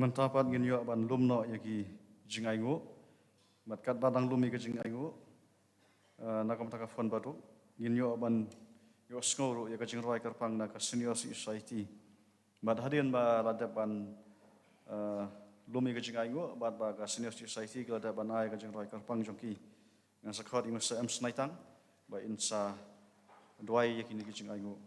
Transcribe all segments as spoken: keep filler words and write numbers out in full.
Mynta pat ngin ïoh ban lum noh ïa ki jingainguh. Bad katba dang lum ïa ki jingainguh, eh, na ka bynta ka phone baduk, ngin ïoh ban ïohsngew ruh ïa ka jingrwai kyrpang na ka Senior Citizen Society. Bad hadien ba la dep ban, eh, lum ïa ki jingainguh, bad ba ka Senior Citizen Society ki la dep ban ai ka jingrwai kyrpang jong ki, ngan sa khot ïa u Mister M Snaitang ba in sa duwai ïa kine ki jingainguh.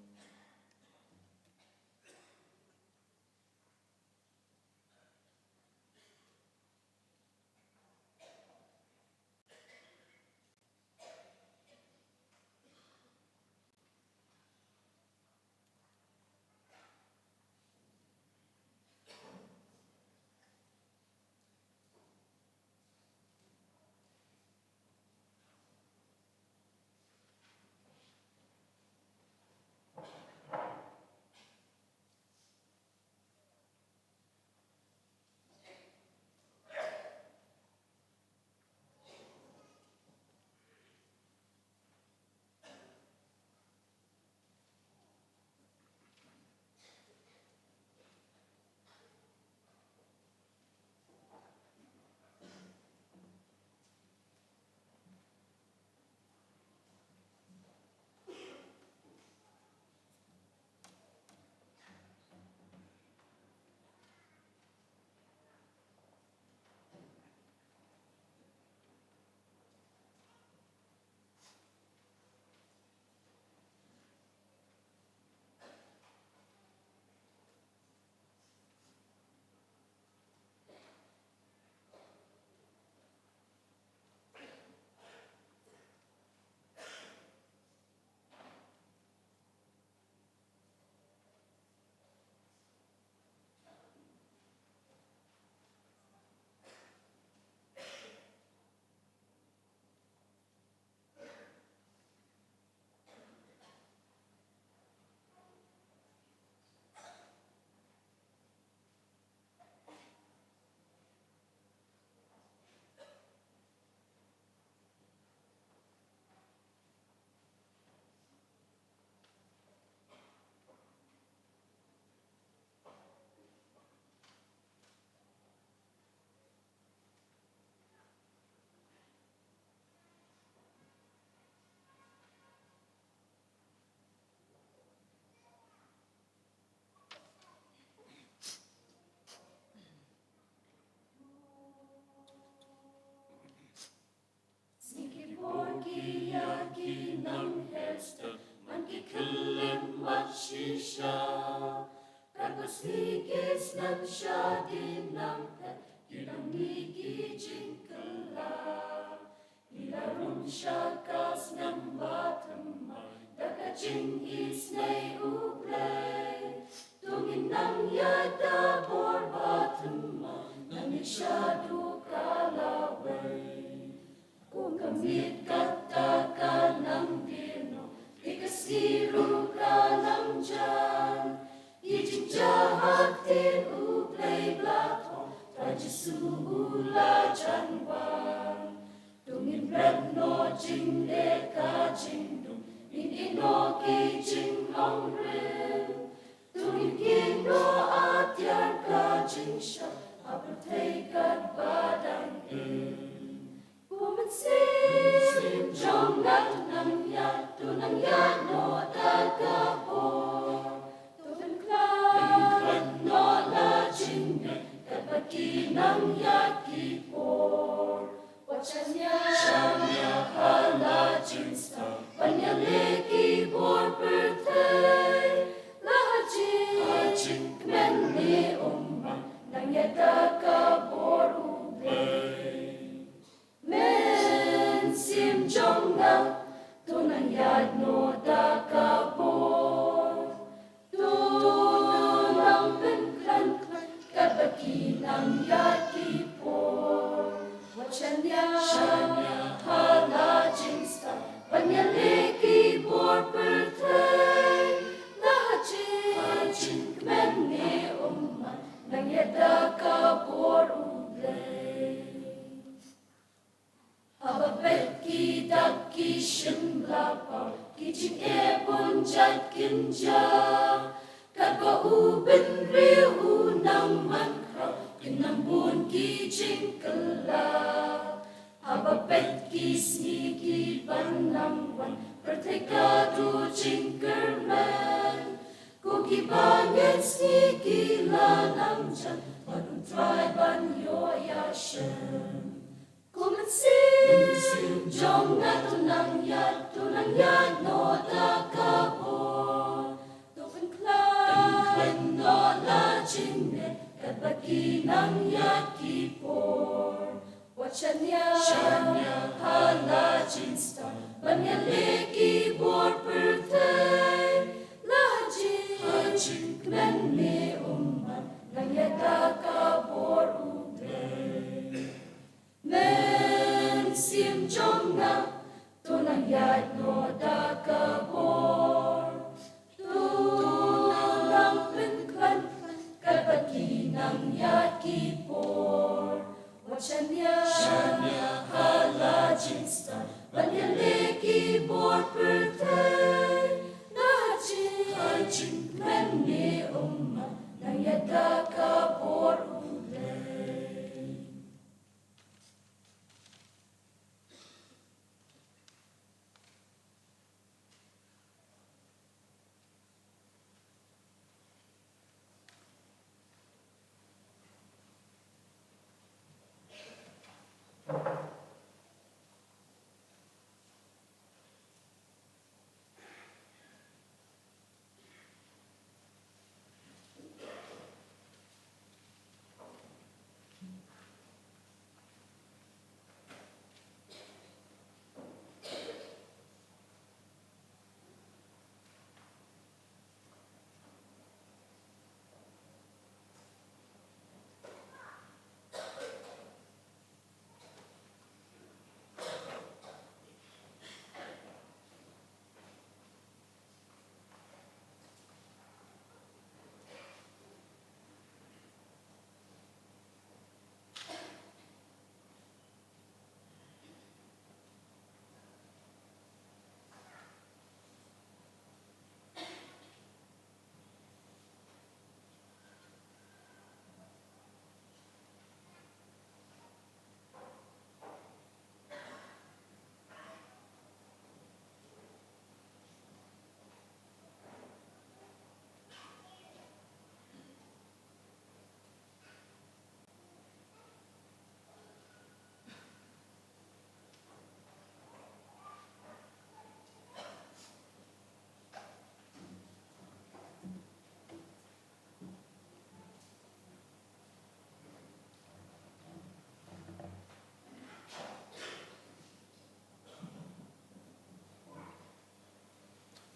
Sngi ki bor ki ïa ki nang Hester, man ki khyllem mat shisha. Katba sngi ki snem shadien nang phet, ki nang mih ki jingkylla. Ki la rung sha ka snem bathymmai da ka jingisynei U Blei. To ngin nang ïada bor bathymmai, nang ïa shaduh ka lawei. Kum ka miet kata ka nang die noh, te ka sngi ruh ka nang jan. Ki jingjia ha ktien U Blei ba thoh, ba Jisu u la jan wan. To ngin bret noh jingleh ka jingdum, ngin ïeh noh ki jinglong rim. To ngin kiew noh atiar ka jingshai ha pyrthei katba dang im. Ko mynsiem jong nga, to nang ïa, to nang ïa noh da ka bor. To pynkhlaiñ, pynkhlaiñ noh la jingngeit katba ki nang ïa ki por. Wat shaniah, shaniah ha la jingstad ban ïaleh ki bor pyrthei. La ha jing, ha jingkmen ne ummat, nang ïada ka bor U Blei. Mynsiem jong nga, to nang ïa noh da ka bor. To nang pynkhlaiñ katba ki nang ïa ki por. Wat shaniah, shaniah ha la jingstad ban ïaleh ki bor pyrthei. La ha jing, ha jingkmen ne ummat, nang ïada ka bor U Blei. Haba beit ki dak ki shim la paw, ki jingeh bun jait kin jia. Katba u bynriew u nang man khraw, Kin nang bun ki jingkylla, haba peit ki sngi ki ban nang wan, pyrthei ka duh jingkyrmen. Ko ki bangeit, sngi ki la nang jan, bad U Trai ban ïoh ïashem. Ko mynsiem jong nga, to nang ïaid, to nang ïaid noh da ka bor. To pynkhlaiñ, pynkhlaiñ noh la jingngeit, katba ki nang ïaid ki por. Wat shaniah, shaniah ha la jingstad, ban ïaleh ki bor pyrthei. La ha jing, ha jingkmen me ummat, nang ïaid da ka bor U Blei. Mynsiem jong nga, to nang ïaid noh da ka bor. To nang pynkhlaiñ, katba ki nang ïaid ki por. Wat shaniah, shaniah ha la jingstad, ban ïaleh ki bor pyrthei. La ha jing, ha jingkmen me ummat, nang ïaid da ka bor U Blei.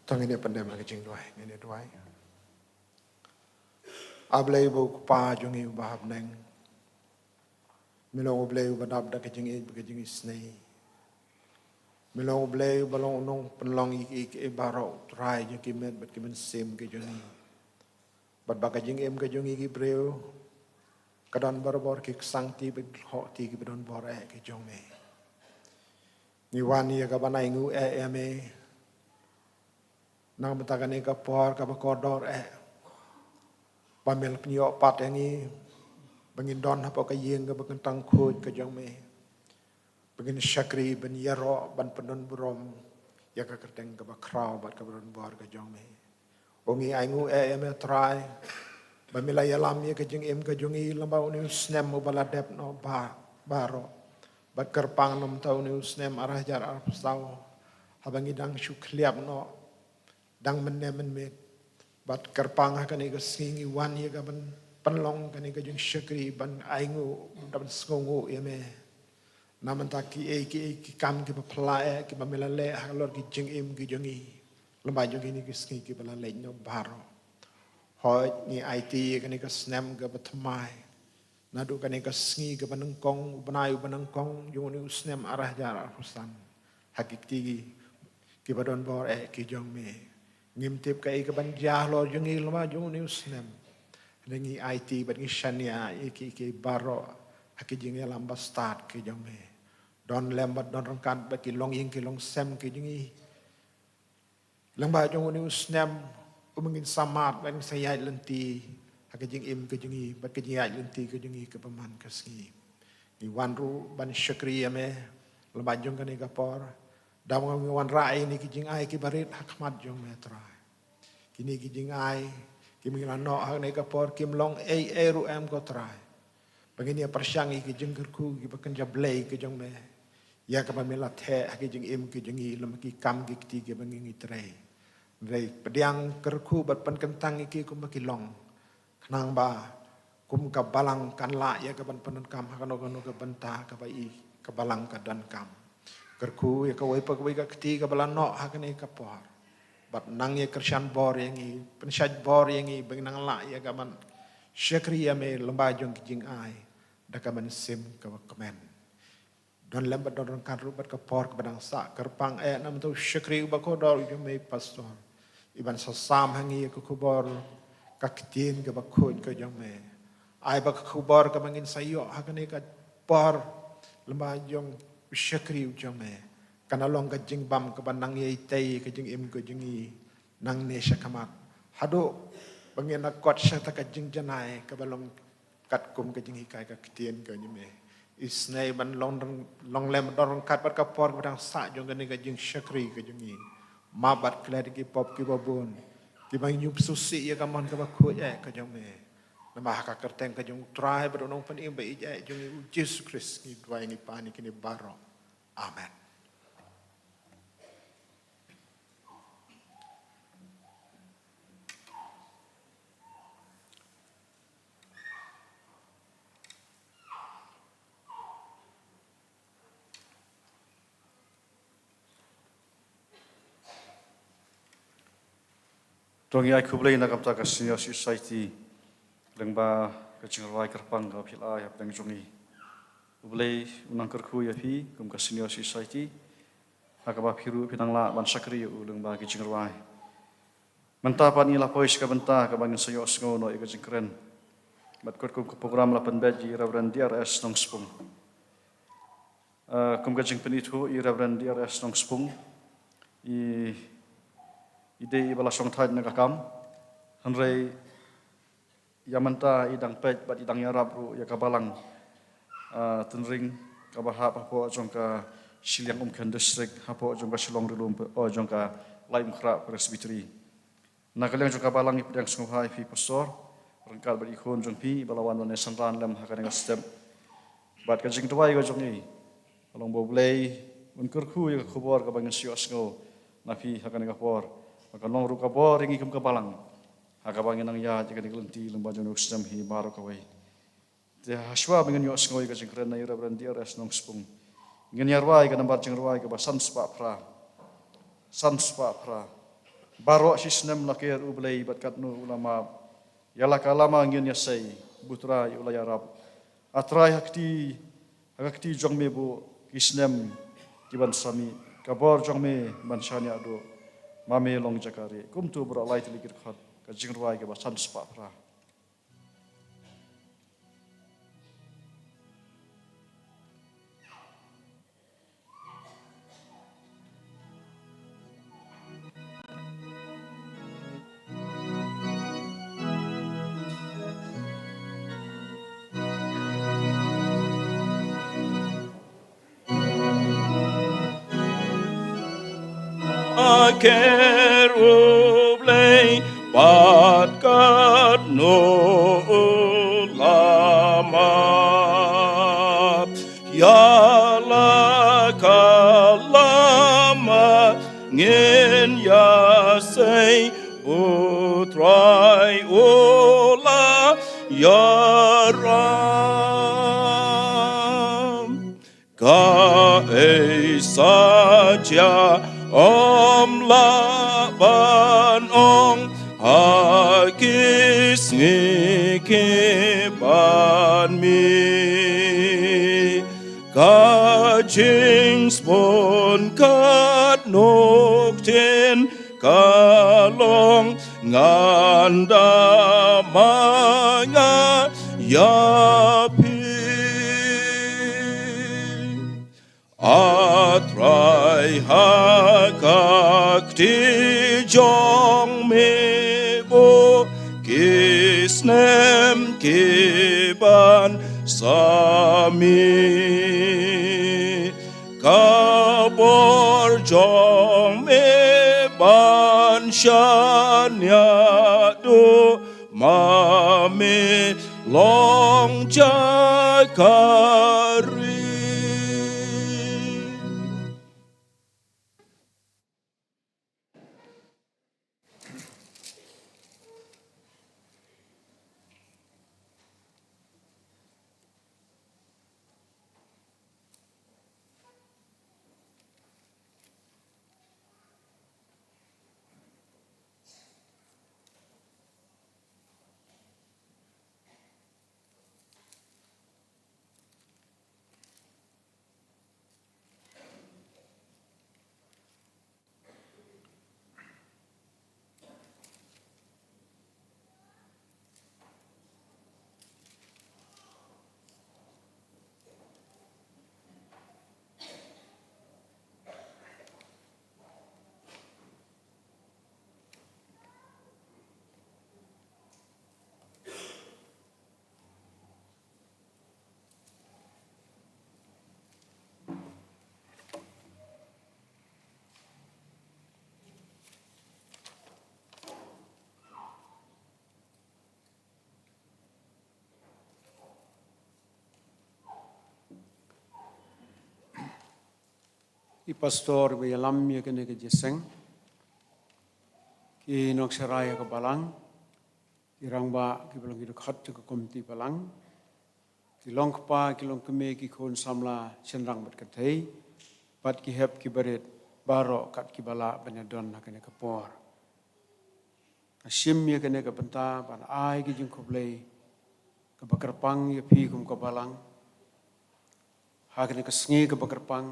To ngin ïa pyndem ha ka jingduwai, ngin ïa duwai. A Blei ba u Kpa jong ngi uba ha bneng, me long U Blei uba dap da ka jingïeit bad ka jingisynei. Me long U Blei uba long u nongpynlong ïa kiei kiei baroh, u trai jong ki met bad ki mynsiem ki jong ngi. Bad ba ka jingim ka jong ngi ki briew ka don barabor ki ksangti bad ki lyoh ti kiba don bor eh ki jong me. Ngi wan ïa ka ban ainguh eh ïa me. Namar mynta kane ka por kaba kordor eh, ba me la pynïoh pat ïa ngi ba ngin don hapoh ka ïing kaba kyntang khuid ka jong me, ba ngin shakri, ban ïaroh, ban pyndon burom ïa ka kyrteng kaba khraw bad kaba don bor ka jong me. Ngi ainguh eh ïa me Trai, ba me la ïalam ïa ka jingim ka jong ngi lyngba une u snem uba la dep noh ba, baroh. Bad kyrpang namar une u snem ar hajar arphew saw, haba ngi dang shu khlieh noh, dang mynne mynmiet. Bad kyrpang ha kane ka sngi ngi wan ïa ka ban pynlong kane ka jingshakri ban ainguh, ban sngewnguh ïa me. Namar mynta kiei kiei ki kam kiba phylla eh kiba me la leh halor ki jingim ki jong ngi, lyngba jong kine ki sngi kiba la leit noh baroh. Hooid ngi aiti ïa kane ka snem kaba thymmai, naduh kane ka sngi kaba nyngkong, u bnai uba nyngkong jong une u snem ar hajar arphew san, ha ki kti kiba don bor eh ki jong me. Ngim tip kaei kaban jia halor jong ngi lyngba jong une u snem. Hynrei ngi aiti bad ngi shaniah ïa kiei kiei baroh ha ki jingïalam ba stad ki jong me. Don lem bad don ryngkat bad ki longïing ki longsem ki jong ngi lyngba jong une u snem, uba ngin sa mad bad ngin sa ïaid lynti. ha ka jingim ka jong ngi bad ka jingïaid lynti ka jong ngi kaba man ka sngi. Ngi wan ruh ban shakri ïa me lyngba jong kane ka por. Da ba ngi wanrah ïa kine ki jingai kiba rit ha khmat jong me, Trai. Kine ki jingai kiba ngi la noh ha kane ka por kim long ei ei ruh em, ko Trai, ba ngin ïa pyrshang ïa ki jingkyrkhu kiba kynja blei ka jong me, ïa kaba me la theh ha ki jingim ki jong ngi lem ki kam ki kti kiba ngi ngi trei. Hynrei pdiang, kyrkhu bad pynkyntang ïa ki kumba ki long, khnang ba kum ka balang kan lah ïa ka ban pyndonkam ha kano kano ka bynta kaba i ka balang ka donkam. Kyrkhu ïa kawei pa kawei ka kti kaba la noh ha kane ka por. Bad nang ïa kyrshan bor ïa ngi, pynshait bor ïa ngi ba ngin nang lah ïa ka ban shakri ïa me lyngba jong ki jingai da ka mynsiem kaba kmen. Don lem bad don ryngkat ruh bad ka por kaba dang sah kyrpang, eh, na mynta u shakri uba kordor u jong me, pastor, i ban sa sam ha ngi ïa ka khubor ka ktien kaba khuid ka jong me. Ai ba ka khubor kaba ngin sa ïoh ha kane ka por lyngba jong u shakri u jong me kan long ka jingbam kaba nang ïai tei ka jingim ka jong ngi nangne shakhmat, haduh ba ngin ïa kot sha kata ka jingjanai kaba long katkum ka jinghikai ka ktien ka jong me. Isynei ban long, long lem don ryngkat bad ka por kaba dang sah jong kane ka jingshakri ka jong ngi. Map bad klet ïa ki pop kiba bun kiba ngi ïoh sngewsih ïa ka mon kaba khuid eh ka jong me. Namar ha ka kyrteng ka jong u Trai bad u Nongpynim ba ïeit eh jong ngi u Jisu Khrist ngi duwai ngi pan ïa kine baroh. Amen. To ngi ai khublei na ka bynta ka Senior Society lyngba ka jingrwai kyrpang kaba phi la ai hapdeng jong ngi. U Blei un nang kyrkhu ïa phi kum ka Senior Society ha kaba phi ruh phi nang lah ban shakri ïa u lyngba ki jingrwai. Mynta pat ngi la poi sha ka bynta kaba ngin sa ïohsngew noh ïa ka jingkren. Bad katkum ka program la pynbeit ïa i Reverend D R S Nongspung. Ah, kum ka jingpynithuh, i Reverend D R S Nongspung i, i dei iba la shongthait na ka kam. Hynrei ïa mynta i dang peit bad i dang ïarap ruh ïa ka balang, ah, Tynring kaba hap hapoh jong ka Shilliang Umkhen District, hapoh jong ka Shillong Rilum, oh, jong ka Laitumkhrah Presbytery. Na ka liang jong ka balang ngi pdiang sngewbha ïa phi pastor ryngkat bad i khun jong phi iba la wan ban ïasynran lem ha kane ka step. Bad ka jingduwai ka jong ngi ka long ba U Blei un kyrkhu ïa ka khubor kaba ngin sa ïohsngew na phi ha kane ka por, ba kan long ruh ka bor ïa ngi kum ka balang ha kaba ngin nang ïaid ïa kane ka lynti lyngba jong une u snem hi baroh kawei. Te hashwa ba ngin ïohsngew ïa ka jingkren na i Reverend D R S Nongspung, ngin ïa rwai ka nambar jingrwai kaba san spah phra. San spah phra. Baroh shi snem la ker U Blei bad katno u la map. Ïa la ka lama ngin ïa sei, bad U Trai u la ïarap. A Trai, ha kti, ha ka kti jong me buh ki snem ki ban sa mih, ka bor jong me ban shaniah duh. Ma me long jaka rieh. Kumto baroh lai tylli ki dkhot ka jingrwai kaba san spah phra. A ker U Blei bad katno u la map. Ïa la ka lama ngin ïa sei, U Trai u la ïarap. Kaei sa jia ym lah ban ong ha ki sngi ki ban mih. Ka jingsbun katno ktien ka long, ngan da ma nga ïa phi. A Trai, ha ka kti jong me buh ki snem Sa mi ka bor jong me ban shaniah duh ma me long jaka ri. I pastor ba ïalam ïa kane ka jingïaseng, ki nongshakri ïa ka balang, ki rangbah, ki ba long ki dkhot jong ka komiti balang, ki long kpa, ki long kmie, ki khun samla shynrang bad kynthei, bad ki hep ki barit baroh kat kiba lah ban ïadon ha kane ka por. Nga shim ïa kane ka bynta ban ai ka jingkhublei kaba kyrpang ïa phi kum ka balang ha kane ka sngi kaba kyrpang,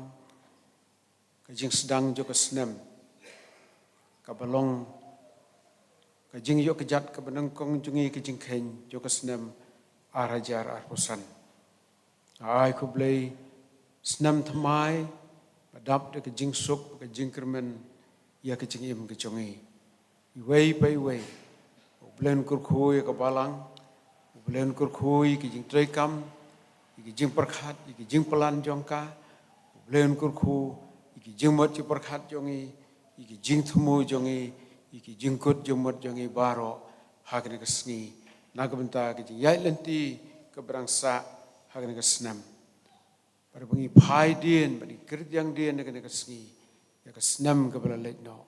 ka jingsdang jong ka snem, kaba long ka jingïoh kjat kaba nyngkong jong ngi, ka jingkheiñ jong ka snem ar hajar arphew san. Ai khublei snem thymmai ba dap da ka jingsuk, ka jingkyrmen ïa ka jingim ka jong ngi. Iwei pa iwei, U Blei un kyrkhu ïa ka balang, U Blei un kyrkhu ïa ki jingtreikam, ïa ki jingpyrkhat, ïa ki jingplan jong ka. U Blei un kyrkhu ïa ki jingmut jingpyrkhat jong ngi, ïa ki jingthmu jong ngi, ïa ki jingkut jingmut jong ngi baroh ha kane ka sngi, na ka bynta ka jingïaid lynti kaba dang sah ha kane ka snem. Bad ba ngi phai dien, bad ngi kyrdiang dien ha kane ka sngi ïa ka snem kaba la leit noh,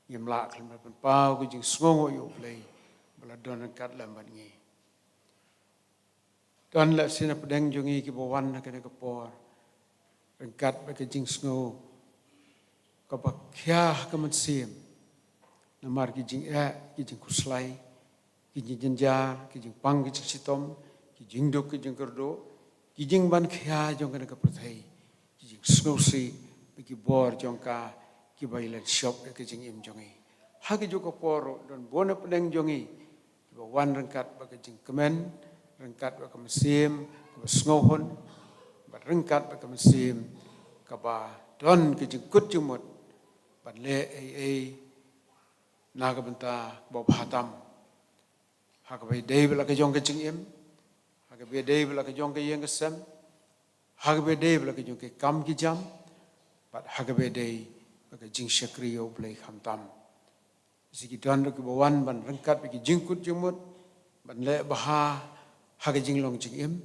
ngim lah khlem da pynpaw ka jingsngewnguh ïa U Blei ba la don ryngkat lem bad ngi. Don la shisha na pdeng jong ngi kiba wan ha kane ka por ryngkat bad ka jingsngew kaba khia ha ka mynsiem, namar ki jingeh, ki jingkhuslai, ki jingjynjar, ki jingpang, ki jingshitom, ki jingduk, ki jingkyrduh, ki jingban khia jong kane ka pyrthei, ki jingsngewsih bad ki bor jong ka kiba ïalam shop ïa ka jingim jong ngi. Ha kajuh ka por ruh don bun na pdeng jong ngi kiba wan ryngkat bad ka jingkmen, ryngkat bad ka mynsiem kaba sngewhun, bad ryngkat bad ka mynsiem kaba don ka jingkut jingmut ban leh ei ei na ka bynta kaba bha tam, ha kaba ïadei bad la ka jong ka jingim, ha kaba ïadei bad la ka jong ka ïing ka sem, ha kaba ïadei bad la ka jong ki kam ki jam, bad ha kaba ïadei bad ka jingshakri ïa U Blei khamtam. Shi ki don ruh kiba wan ban ryngkat bad ki jingkut jingmut ban leh bha ha ka jinglong jingim,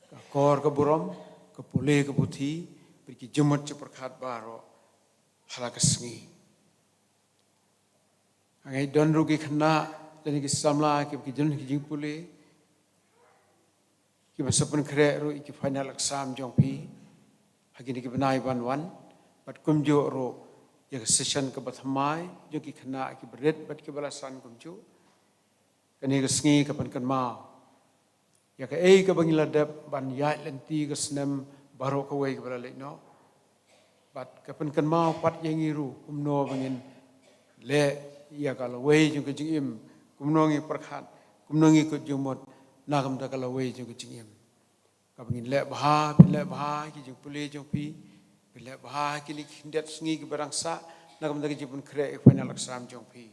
ka kor ka burom, ka pule ka puthi, bad ki jingmut jingpyrkhat baroh ha la ka sngi. Hangne don ruh ki khynnah lane ki samla kiba ki don ki jingpule, kiba sa pynkhreh ruh ïa ki final exam jong phi ha kine ki bnai ban wan, bad kumjuh ruh ïa ka session kaba thymmai jong ki khynnah kiba rit bad kiba la san kumjuh. Kane ka sngi ka pynkynmaw ïa kaei kaba ngi la dep ban ïaid lynti ka snem baroh kawei kaba la leit noh. Bad ka pynkynmaw pat ïa ngi ruh kumno ba ngin leh ïa ka lawei jong ka jingim, kumno ngi pyrkhat, kumno ngi kut jingmut na ka bynta ka lawei jong ka jingim. Kaba ngin leh bha, phin leh bha ki jingpule jong phi, phin leh bha kine ki khyndiat sngi kiba dang sah na ka bynta ka jingpynkhreh ïa ka final exam jong phi.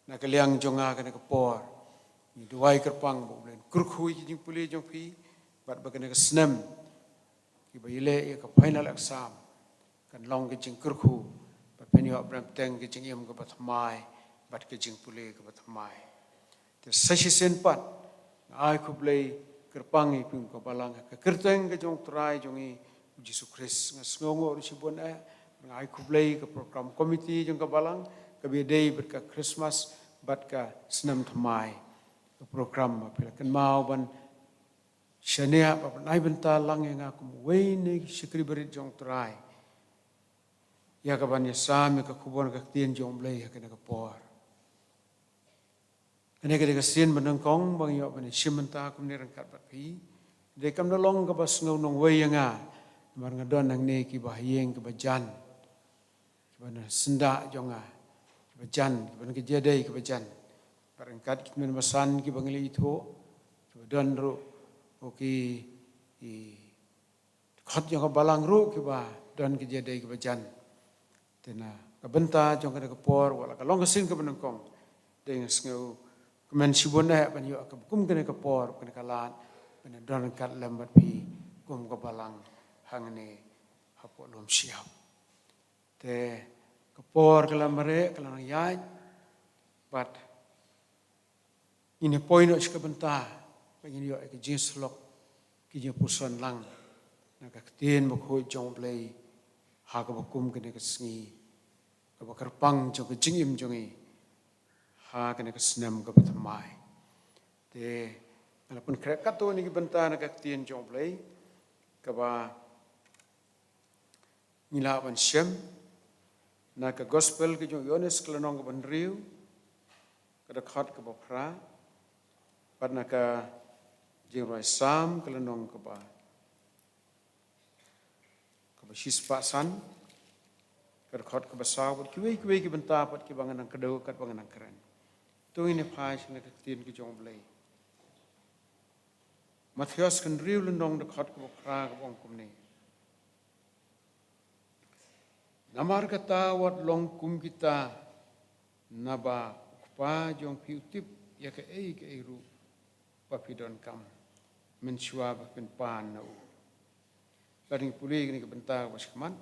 Na ka liang jong nga kane ka por, ngi duwai kyrpang ba U Blei un kyrkhu ïa ki jingpule jong phi, bad ba kane ka snem kiba ïaleh ïa ka final exam kan long ka jingkyrkhu, bad phin ïoh bteng ka jingim kaba thymmai bad ka jingpule kaba thymmai. Te sa shisien pat nga ai khublei kyrpang ïa phi kum ka balang ha ka kyrteng ka jong u Trai jong ngi u Jisu Khrist. Nga sngewnguh ruh shibun eh, nga ai khublei ka program committee jong ka balang kaba ïadei bad ka Christmas bad ka snem thymmai. Ka program ba phi la kynmaw ban shaniah bad ban ai bynta lang ïa nga kum uwei na ki shakri barit jong u Trai ïa kaban ïasam ïa ka khubor ka ktien jong u Blei ha kane ka por. Kane ka dei ka sien ba nyngkong ba nga ïoh ban ïashim bynta kumne ryngkat bad phi. Dei kam da long kaba sngew nongwei ïa nga namar nga don hangne kiba ha ïing kiba jan, kiba na syndah jong nga kiba jan, kiba na ka jingïadei kiba jan, bad ryngkat ki tymmen basan kiba ngi la ithuh, kiba don ruh ki, ki dkhot jong ka balang ruh kiba don ka jingïadei kiba jan. Te na ka bynta jong kane ka por, wat la ka long ka sien kaba nyngkong, dei nga sngewkmen shibun eh ban ïoh ka kum kane ka por, kane ka lad ban don ryngkat lem bad phi kum ka balang hangne hapoh Lum Shyiap. Te ka por ka la mareh, ka la nang ïaid, bad ngin ïa poi noh sha ka bynta ba ngin ïoh ïa ka jingsyllok, ka jingpuson lang na ka ktien bakhuid jong u Blei ha kaba kum kane ka sngi kaba kyrpang jong ka jingim jong ngi ha kane ka snem kaba thymmai. Te nga la pynkhreh katto katne ki bynta na ka ktien jong u Blei kaba ngi lah ban shem na ka Gospel ka jong u Ïoannis ka lynnong kaba hynriew, ka dkhot kaba phra, bad na ka Jingrwai Salm ka lynnong kaba, kaba shispah san, ka dkhot kaba saw, bad kiwei kiwei ki bynta pat kiba ngan nang kdew katba ngan nang kren. To ngin ïa phai sha ka ktien ka jong u Blei. Mathaios ka hynriew lynnong, dkhot kaba phra, kaba ong kumne: Namar kata wat long kum kita, naba u Kpa jong phi u tip ïa kaei kaei ruh ba phi donkam, mynshuwa ba phin pan na u. Lada ngi pule kane ka bynta kaba shakhmat,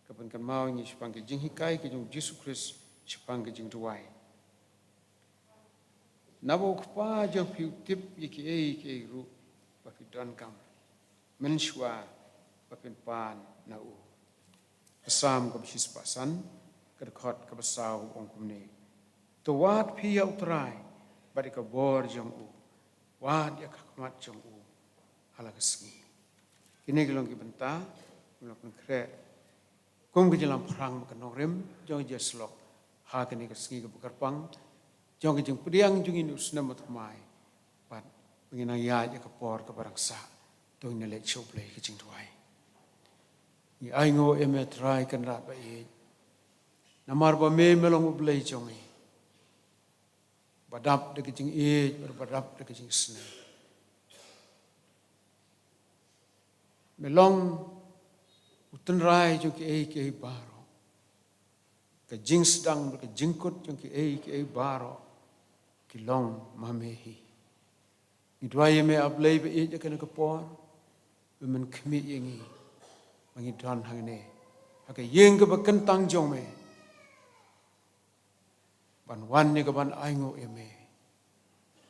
ka pynkynmaw ïa ngi shaphang ka jinghikai ka jong u Jisu Khrist shaphang ka jingduwai. Naba u Kpa jong phi u tip ïa kiei kiei ruh ba phi donkam, mynshuwa ba phin pan na u. Ka Salm kaba shispah san, ka dkhot kaba saw, ong kumne: To wad phi ïa u Trai bad ïa ka bor jong u, wad ïa ka khmat jong u ha la ka sngi. Kine ki long ki bynta ba la pynkhreh kum ka jinglamphrang bad ka nongrim jong ka jingsyllok ha kane ka sngi kaba kyrpang jong ka jingpdiang jong ngi na u snem ba thymmai, bad ba ngin nang ïaid ïa ka por kaba rangshah. To ngin leit sha u Blei ka jingduwai. Ngi ainguh ïa me Trai Kynrad ba ïeit, namar ba me, me long u Blei jong ngi, ba dap da ka jingïeit bad ba dap da ka jingisynei. Me long u tynrai jong kiei kiei baroh. Ka jingsdang bad ka jingkut jong kiei kiei baroh ki long ma me hi. Ngi duwai ïa me, A Blei ba ïeit, ïa kane ka por ba men khmih ïa ngi ba ngi don hangne ha ka ïing kaba kyntang jong me, ban wan ïa ka ban ainguh ïa me.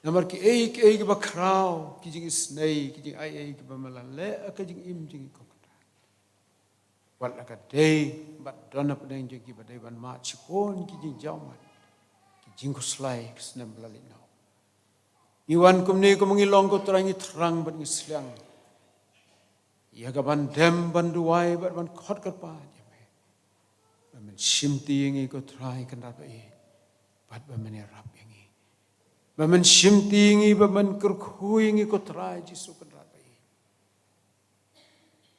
Namar kiei kiei kiba khraw, ki jingisynei, ki jingai ei kiba me la leh ha ka jingim jong ngi ko Kynrad, wat la ka dei bad don hapdeng jong ki ba dei ban mad shibun ki jingjaw mad, ki jingkhuslai ka snem ba la leit noh. Ngi wan kumne kumba ngi long ko Trai, ngi thrang bad ngi sliang ïa ka ban dem, ban duwai bad ban khot kyrpad ïa me ba men shimti ïa ngi ko Trai Kynrad ba ïeit, bad ba men ïarap ïa ngi, ba men shimti ïa ngi, ba men kyrkhu ïa ngi ko Trai Jisu Kynrad ba ïeit.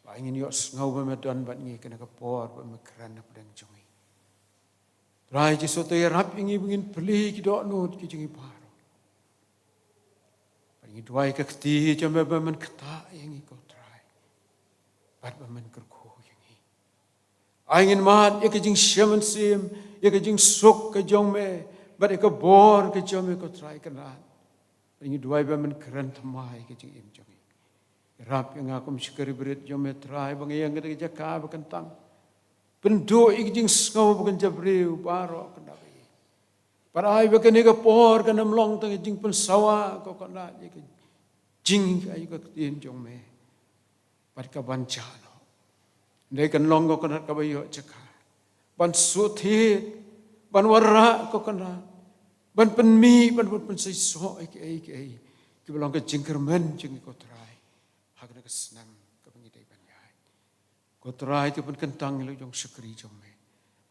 Ba ngin ïohsngew ba me don bad ngi kane ka por ba me kren hapdeng jong ngi. Trai Jisu, to ïarap ïa ngi ba ngin plie ki dohnud ki jong ngi baroh. Ba ngi duwai ka kti jong me ba men ktah ïa ngi ko Trai, bad ba men kyrkhu ïa ngi. Ai ngin mad ïa ka jingshem mynsiem, ïa ka jingsuk ka jong me, bad ïa ka bor ka jong me ko Trai Kynrad. Ba ngi duwai ba men kren thymmai ka jingim jong ngi. Ïarap ïa nga kum shakri brit jong me Trai, ba nga ïeng ha kata ka jaka ba kyntang. Pynduh ïa ka jingsngew ba kan jabriew baroh kane ka ïing. Bad ai ba kane ka por kan ym long tang ka jingpynsawa ko Kynrad ïa ka jinghikai ka ktien jong me. Bad ka ban jah noh. Hynrei kan long ko Kynrad kaba ïoh jaka ban shu thied, ban wanrah ko Kynrad, ban pynmih, ban, ban pynseisoh ïa kiei kiei kiba long ka jingkyrmen jong ngi ko Trai. Ha kane ka snem kaba ngi dei ban ïaid, ko Trai, to pynkyntang ïa la jong shakri jong me.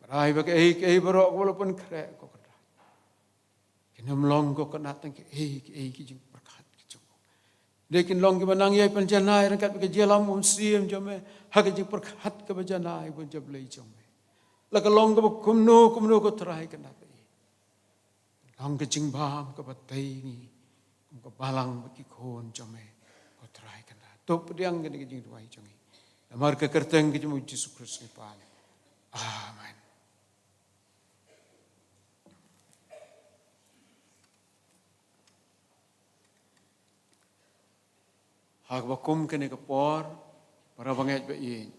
Bad ai ba kiei kiei baroh kaba la pynkhreh ko Kynrad, kin ym long ko Kynrad tang kiei kiei ki jingpyrkhat ki jong u. Hynrei kin long kiba nang ïai pynjanai ryngkat bad ka jingïalam u Mynsiem jong me ha ka jingpyrkhat kaba janai bad jablei jong me. La ka long kaba kumno kumno ko Trai Kynrad, ïa long ka jingbam kaba tei ngi kum ka balang bad ki khun jong me ko Trai Kynrad. To pdiang kane ka jingduwai jong ngi. Namar ka kyrteng ka jong u Jisu Khrist ngi pan. Amen. Ha kaba kum kane ka por, para bangeit ba ïeit,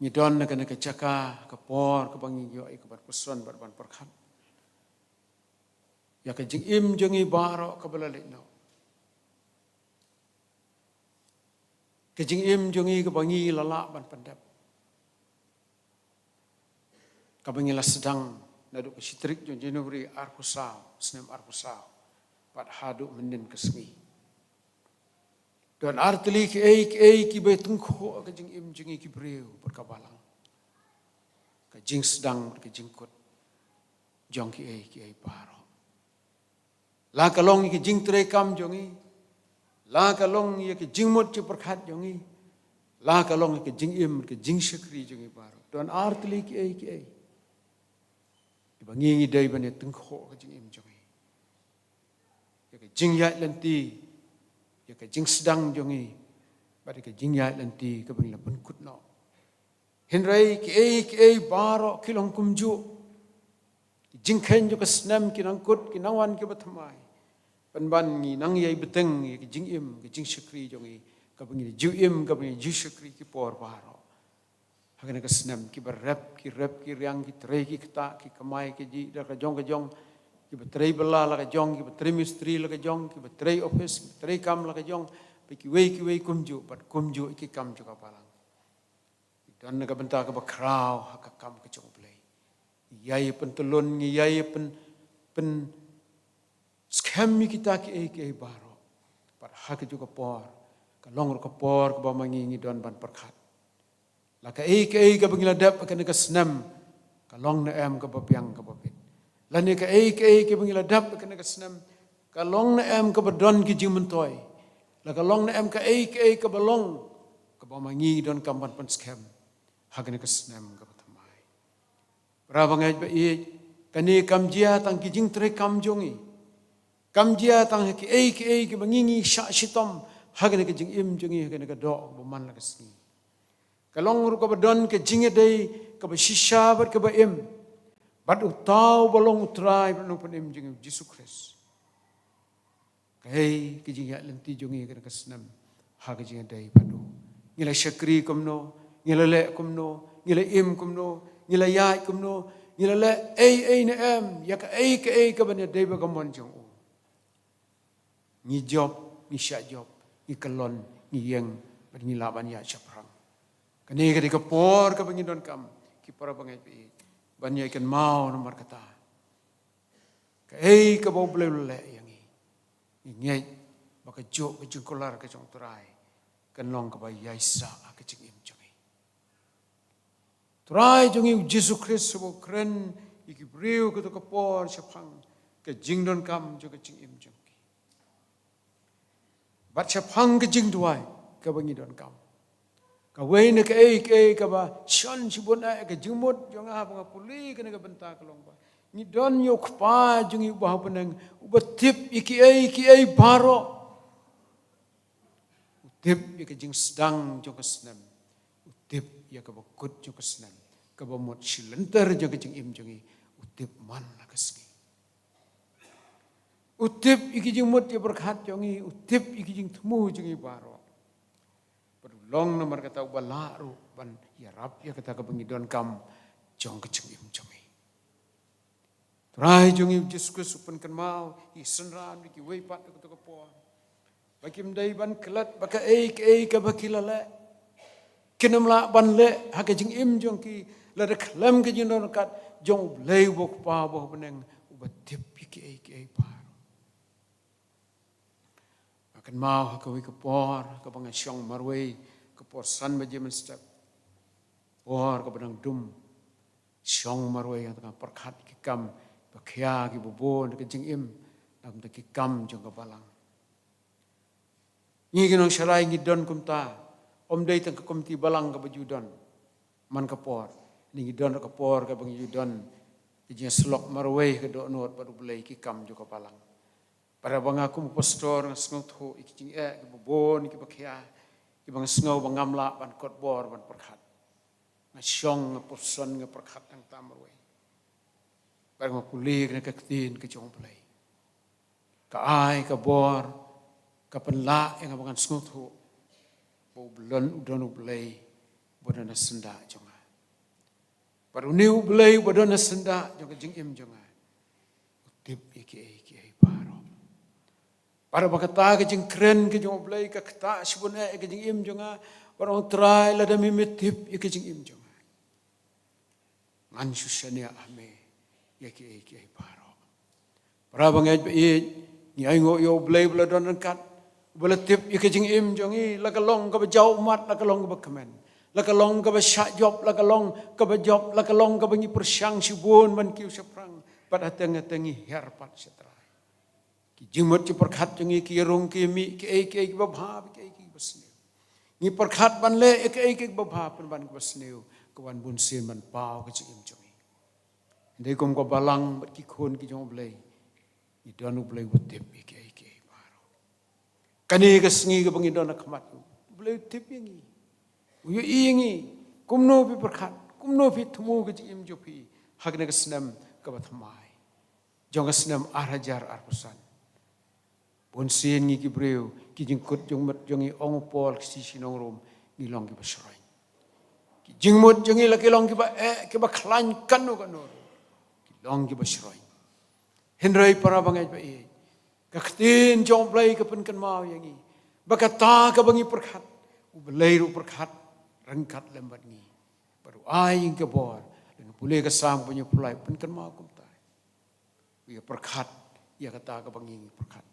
ngi don ha kane ka jaka, ka por kaba ngi ïoh ïa ka ban puson bad ban pyrkhat ïa ka jingim jong ngi baroh kaba la leit noh. Ka jingim jong ngi kaba ngi la lah ban pyndep, kaba ngi la sdang naduh ka shi tarik jong January arphew saw, snem arphew saw, bad haduh mynnin ka sngi. Don artylli kiei kiei kiba tyngkhuh ka jingim jong ngi ki briew bad ka balang. Ka jingsdang bad ka jingkut jong kiei kiei baroh. La ka long ïa ka jingtrei kam jong ngi, la ka long ïa ka jingmut jingpyrkhat jong ngi, la ka long ïa ka jingim ka jingshakri jong ngi baroh. Don artylli kiei kiei kiba ngi ngi dei ban ïa tyngkhuh ka jingim jong ngi. Ïa ka jingïaid lynti, ïa ka jingsdang jong ngi, bad ïa ka jingïaid lynti kaba ngi la pynkut noh. Hynrei kiei kiei baroh ki long kumjuh. Ki jingkheiñ jong ka snem ki nang kut, ki nang wan kiba thymmai. Pynban ngi nang ïai bteng ïa ka jingim, ka jingshakri jong ngi, kaba ngi ju im, kaba ngi ju shakri ki por baroh. Ha kane ka snem kiba rep, ki rep, ki riang, ki trei, ki ktah, ki kamai, ki jih, da ka jong ka jong, kiba trei bylla la ka jong, kiba trei mistri la ka jong, kiba trei office, kiba trei kam la ka jong, bad kiwei kiwei kumjuh, bad kumjuh ki kam jong ka balang. Don na ka bynta kaba khraw ha ka kam ka jong U Blei. Ngi ïai pyntyllun, ngi ïai pyn, pynskhem ïa kita kiei kiei baroh. Bad ha kajuh ka por, ka long ruh ka por kaba ma ngi ngi don ban pyrkhat. La kaei kaei kaba ngi la dep ha kane ka snem, ka long ne em kaba biang kaba bit. Lane kaei kaei kaba ngi la dep ha kane ka snem, ka long ne em kaba don ki jingmyntoi. La ka long ne em kaei kaei kaba long, kaba ma ngi donkam ban pynskhem ha kane ka snem kaba thymmai. Para bangeit ba ïeit, kane kam jia tang ki jingtrei kam jong ngi. Kam jia tang ha kiei kiei kiba ngi ngi shah shitom ha kane ka jingim jong ngi, ha kane ka doh ba man la ka sngi. Ka long ruh kaba don ka jingïadei kaba shisha bad kaba im bad uta uba long U Trai bad U Nongpynim jong ngi, U Jisu Khrist. Kaei ka jingïaid lynti jong ngi ha kane ka snem ha ka jingïadei bad u? Ngi la shakri kumno, ngi la leh kumno, ngi la im kumno, ngi la ïaid kumno, ngi la leh ei ei ne em ïa kaei kaei kaban ïadei bad ka mon jong u? Ngi jop, ngi shah jop, ngi kyllon, ngi ïeng, bad ngi lah ban ïaid shaphrang. Kane ka dei ka por kaba ngi donkam, ki para bangeit ba ïeit, ban ïai kynmaw namar kata. Kaei kaba U Blei u la leh ïa ngi, ngi ngeit ba kajuh ka jingkular ka jong U Trai kan long kaba ïaisah ha ka jingim jong ngi. Trai jong ngi U Jisu Khrist uba u kren ïa ki briew kato ka por shaphang ka jingdonkam jong ka jingim jong ki. Bad shaphang ka jingduwai kaba ngi donkam. Kawei na kaei kaei kaba shon shibun eh ka jingmut jong nga ba nga pule kane ka bynta ka long ba ngi don ïa U Kpa jong ngi uba ha bneng, uba tip ïa kiei kiei baroh. U tip ïa ka jingsdang jong ka snem. U tip ïa kaba kut jong ka snem. Kaba mut shi lynter jong ka jingim jong ngi, u tip man la ka sngi. U tip ïa ki jingmut jingpyrkhat jong ngi, u tip ïa ki jingthmu jong ngi baroh. Bad u long namar kata uba lah ruh ban ïarap ïa kata kaba ngi donkam jong ka jingim jong ngi. Trai jong ngi u Jisu Khrist u pynkynmaw ïa ki synran kiwei pat ha kato ka por ba kim dei ban klet ba kaei kaei kaba ki la leh kin ym lah ban leh ha ka jingim jong ki lada khlem ka jingdon ryngkat jong U Blei uba U Kpa uba ha bneng uba tip ïa kiei kiei baroh. Nga kynmaw ha kawei ka por kaba nga shong marwei, ka por san baje mynstep, por kaba dang dum, shong marwei, nga tang pyrkhat ki kam ba khia kiba bun ka jingim, namar ki kam jong ka balang. Ngi ki nongsharai ngi don kumta, ym dei tang ka komiti balang kaba ju don man ka por, ngi don ka por kaba ngi ju don ka jingïasyllok marwei ka dohnud bad U Blei, ki kam jong ka balang. Bad haba nga kum u pastor nga sngewthuh ïa ki jingeh kiba bun kiba khia, kiba nga sngew ba ngam lah ban kot bor ban pyrkhat, nga shong, nga puson, nga pyrkhat hangta marwei. Bad nga pule ïa ka ktien ka jong U Blei, ka ai ka bor, ka pynlah ïa nga ba ngan sngewthuh ba u don, u don U Blei uba don ha syndah jong nga. Bad une U Blei uba don ha syndah jong ka jingim jong nga u tip ïa kiei kiei baroh. Bad haba kata ka jingkren ka jong U Blei ka ktah shibun eh ïa ka jingim jong nga, bad nga ong, Trai, lada me me tip ïa ka jingim jong nga, ngan shu shaniah ha me ïa kiei kiei baroh. Para bangeit ba ïeit, ngi ainguh ïa U Blei uba la don ryngkat, uba la tip ïa ka jingim jong ngi, la ka long kaba jaw ummat, la ka long kaba kmen, la ka long kaba shah jop, la ka long kaba jop, la ka long kaba ngi pyrshang shibun ban kiew shaphrang, bad hateng hateng ngi hiar pat sha Trai. Ki jingmut jingpyrkhat jong ngi ki ïarung ki ïamih kiei kiei kiba bha bad kiei kiei kiba sniew. Ngi pyrkhat ban leh ïa kiei kiei kiba bha, pynban kiba sniew, ka wan bunsien ban paw ka jingim jong ngi. Hynrei kum ka balang bad ki khun ki jong U Blei, ngi don U Blei uba tip ïa kiei kiei baroh. Kane ka sngi kaba ngi don ha khmat U Blei, u tip ïa ngi, u ïohi ïa ngi, kumno phi pyrkhat, kumno phi thmu ka jingim jong phi ha kane ka snem kaba thymmai jong ka snem ar hajar arphew san. Bunsien ngi ki briew, ki jingkut jingmut jong ngi, ong u Paul, ki shi shnong Rom, ngi long kiba shroiñ. Ki jingmut jong ngi la ki long kiba eh, kiba khlaiñ kano kano, ki long kiba shroiñ. Hynrei para bangeit ba ïeit, ka ktien jong U Blei ka pynkynmaw ïa ngi ba kata kaba ngi pyrkhat, U Blei ruh u pyrkhat ryngkat lem bad ngi, bad u ai ïa ngi ka bor. Lada pule ka Salm ba hynñiew phew lai, pynkynmaw kumta, u ïa pyrkhat ïa kata kaba ngi, ngi pyrkhat,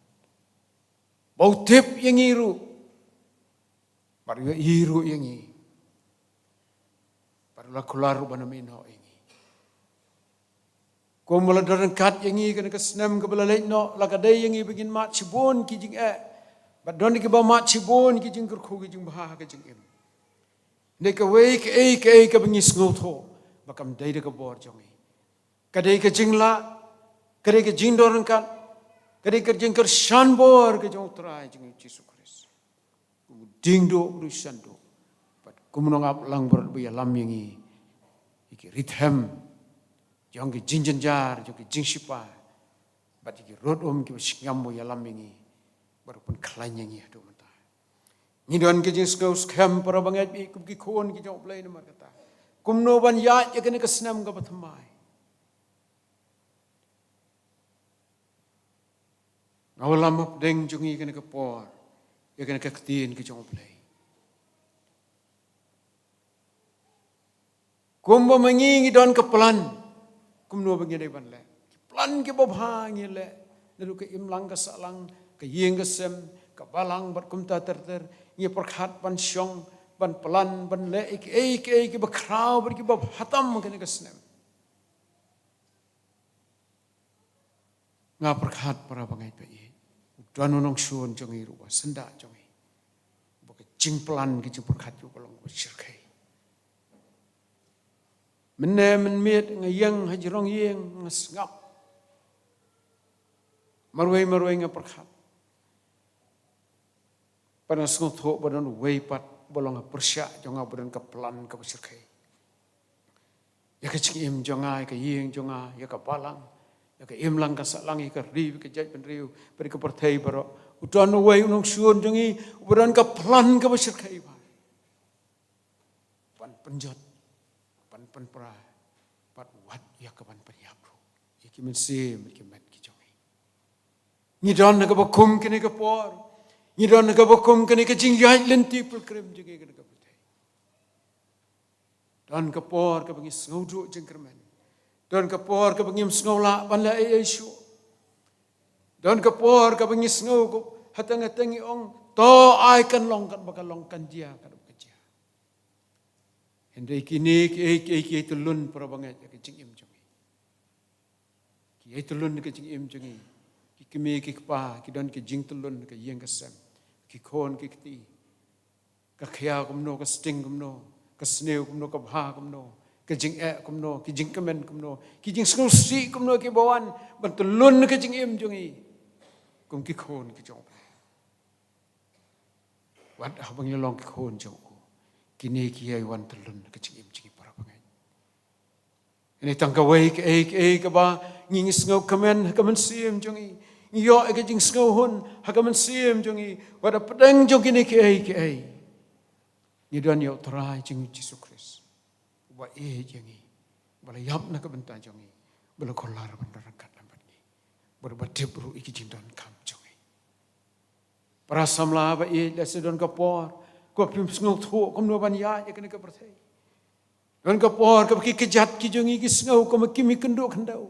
ba u tip ïa ngi ruh, bad u ïohi ruh ïa ngi, bad u la kular ruh ban ym ïehnoh ïa ngi. Kumba la don ryngkat ïa ngi kane ka snem kaba la leit noh, la ka dei ïa ngi ba ngin mad shibun ki jingeh, bad don kiba mad shibun ki jingkyrkhu ki jingbha ha ka jingim. Hynrei kawei kaei kaei kaba ngi sngewthuh ba kam dei da ka bor jong ngi, ka dei ka jinglah, ka dei ka jingdon ryngkat, ka dei ka jingkyrshan bor ka jong U Trai jong ngi U Jisu Khrist. Kum u dieng duh, kum u shan duh, bad kum u nongap langbrot ba ïalam ïa ngi ïa ki ri them jong ki jingjynjar, jong ki jingshipai, bad ïa ki rud um kiba shngiam, u ïalam ïa ngi bad u pynkhlaiñ ïa ngi haduh mynta. Ngi don ki jingsngew skhem, para bangeit, kum ki khun ki jong U Blei, namar kata kumno ban ïaid ïa kane ka snem kaba thymmai. Nga wallam hapdeng jong ngi kane ka por ïa kane ka ktien ka jong U Blei. Kumba ma ngi ngi don ka plan kumno ba ngi dei ban leh, ki plan kiba bha ngi leh, naduh ka imlang ka sahlang, ka ïing ka sem, ka balang bad kumta ter ter, ngi pyrkhat ban shong, ban plan, ban leh ïa kiei kiei kiba khraw bad kiba bha tam ha kane ka snem. Nga pyrkhat, para bangeit ba ïeit, u don u nongshun jong ngi ruh, uba syndah jong ngi, uba ka jingplan ka jingpyrkhat jong u ka long kaba shyrkhei. Mynne mynmiet nga ïeng ha jrong ïing, nga sngap, marwei marwei nga pyrkhat. Bad nga sngewthuh ba don uwei pat uba long ha pyrshah jong nga, uba don ka plan kaba shyrkhei ïa ka jingim jong nga, ïa ka ïing jong nga, ïa ka balang, ïa Ka imlang ka sahlang ïa ka ri, ka jaitbynriew, bad ka pyrthei baroh. U don uwei u nongshun jong ngi, uba don ka plan kaba shyrkhei bha. Ban pynjot, ban pynpra, bad wat ïa ka ban pynïap ruh ïa ki mynsiem, ïa ki met ki jong ngi. Ngi don ha kaba kum kine ki por. Ngi don ha kaba kum kine ki jingïaid lynti pilgrim jong ngi ha kane ka pyrthei. Don ka por kaba ngi sngew duh jingkyrmen. Don ka por kaba ngim sngew lah ban leh ei ei shuh. Don ka por kaba ngi sngew ko hateng hateng ngi ong, to ai kan long katba ka long, kan jia katba ka jia. Hynrei kine ki ei ki ei ki ei tylun, para bangeit, ïa ka jingim jong ngi. Ki ei tylun ka jingim jong ngi. Ki kmie ki kpa ki don ki jingtylun ka ïing ka sem. Ki khun ki kti. Ka khia kumno, ka sting kumno, ka sniew kumno, ka bha kumno, ka jingeh kumno, ki jingkmen kumno, ki jingsngewsih kumno, ki ba wan ban tylun ka jingim jong ngi kum ki khun ki jong U Blei. Wat haba ngi long ki khun jong U, kine ki ei wan tylun ka jingim jong ngi, para bangeit. Ine tang kawei ka ei ka ei kaba ngi, ngi sngewkmen ha ka mynsiem jong ngi. Ngi ïoh ïa ka jingsngewhun ha ka mynsiem jong ngi. Wat hapdeng jong kine ki ei ki ei, ngi don ïa U Trai jong ngi Jisu Khrist, uba ïeit ïa ngi, uba la ïap na ka bynta jong ngi, uba la kular ban don ryngkat lem bad ngi, uba la tip ruh ïa ki jingdonkam jong ngi. Para samla ba ïeit, lehse don ka por ko phim sngewthuh kumno ban ïaid ïa kane ka pyrthei. Don ka por kaba ki kjat ki jong ngi ki sngew kum kim ïakynduh khyndew.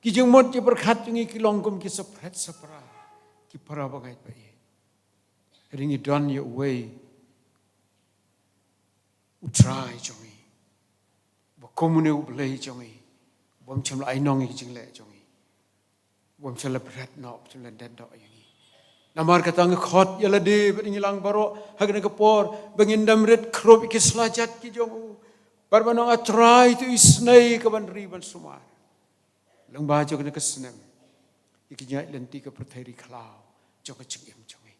Ki jingmut jingpyrkhat jong ngi ki long kum ki saphriang saphriang, ki para bangeit ba ïeit. Hynrei ngi don ïa uwei U Trai jong ngi, uba kum une U Blei jong ngi, uba ym shym la ai nong ïa ki jingleh jong ngi, uba ym shym la bret noh, uba ym shym la detdoh ïa ngi. Namar kata nga khot ïa lade bad ïa ngi lang baroh ha kane ka por ba ngin dang rit khrup ïa ki slajat ki jong U, bad ban ong, A Trai, to isynei ka ban ri ban sumar lyngba jong kane ka snem ïa ka jingïaid lynti ka pyrthei ri khlaw jong ka jingim jong ngi.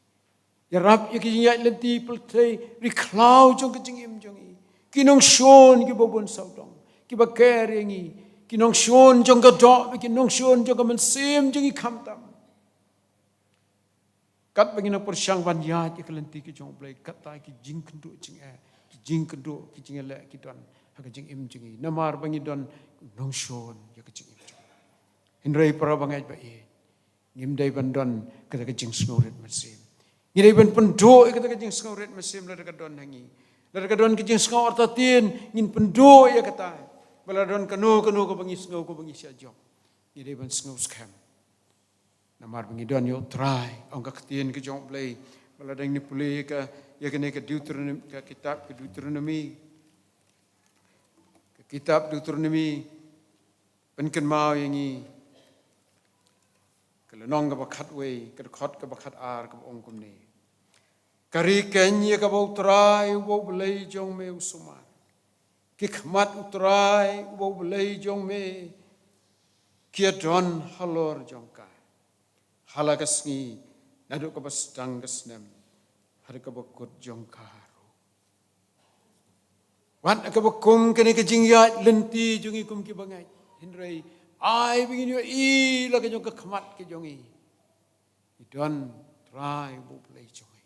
Ïarap ïa ka jingïaid lynti pyrthei ri khlaw jong ka jingim jong ngi. Ki nongshun kiba bun sawdong kiba ker ïa ngi, ki nongshun jong ka doh, ki nongshun jong ka mynsiem jong ngi khamtam. Katba ngin nang pyrshang ban ïaid ïa ka lynti ka jong U Blei, kata ki jingkynduh jingeh, ki jingkynduh ki jingïaleh ki don ha ka jingim jong ngi, namar ba ngi don nongshun ïa ka jingim jong ngi. Hynrei para bangeit ba ïeit, ngim dei ban don kata ka jingsngewrit mynsiem. Ngi dei ban pynduh ïa kata ka jingsngewrit mynsiem, lada ka don ha ngi, lada ka don ka jingsngew artatien, ngin pynduh ïa kata. Ba la don kano kano kaba ngi sngew kaba ngi shah jop, ngi dei ban sngew skhem. Namar ba ngi don ïa U Trai. Ong ka ktien ka jong U Blei, ba la dang ngi pule ïa ka, ïa kane ka Deuteronomy, ka kitab ka Deuteronomy, ka kitab Deuteronomy, pynkynmaw ïa ngi, ka lynnong kaba khatwei, ka dkhot kaba khatar, kaba ong kumne: Ka ri keiñ ïa kaba U Trai uba U Blei jong me u sumar. Ki khmat U Trai uba U Blei jong me ki ïadon halor jong ka ha la ka sngi, naduh kaba sdang ka snem haduh kaba kut jong ka ruh. Wat kaba kum kane ka jingïaid lynti jong ngi kum ki bangeit, hynrei ai ba ngin ïohi la ka jong ka khmat ka jong ngi, ngi don Trai uba U Blei jong ngi.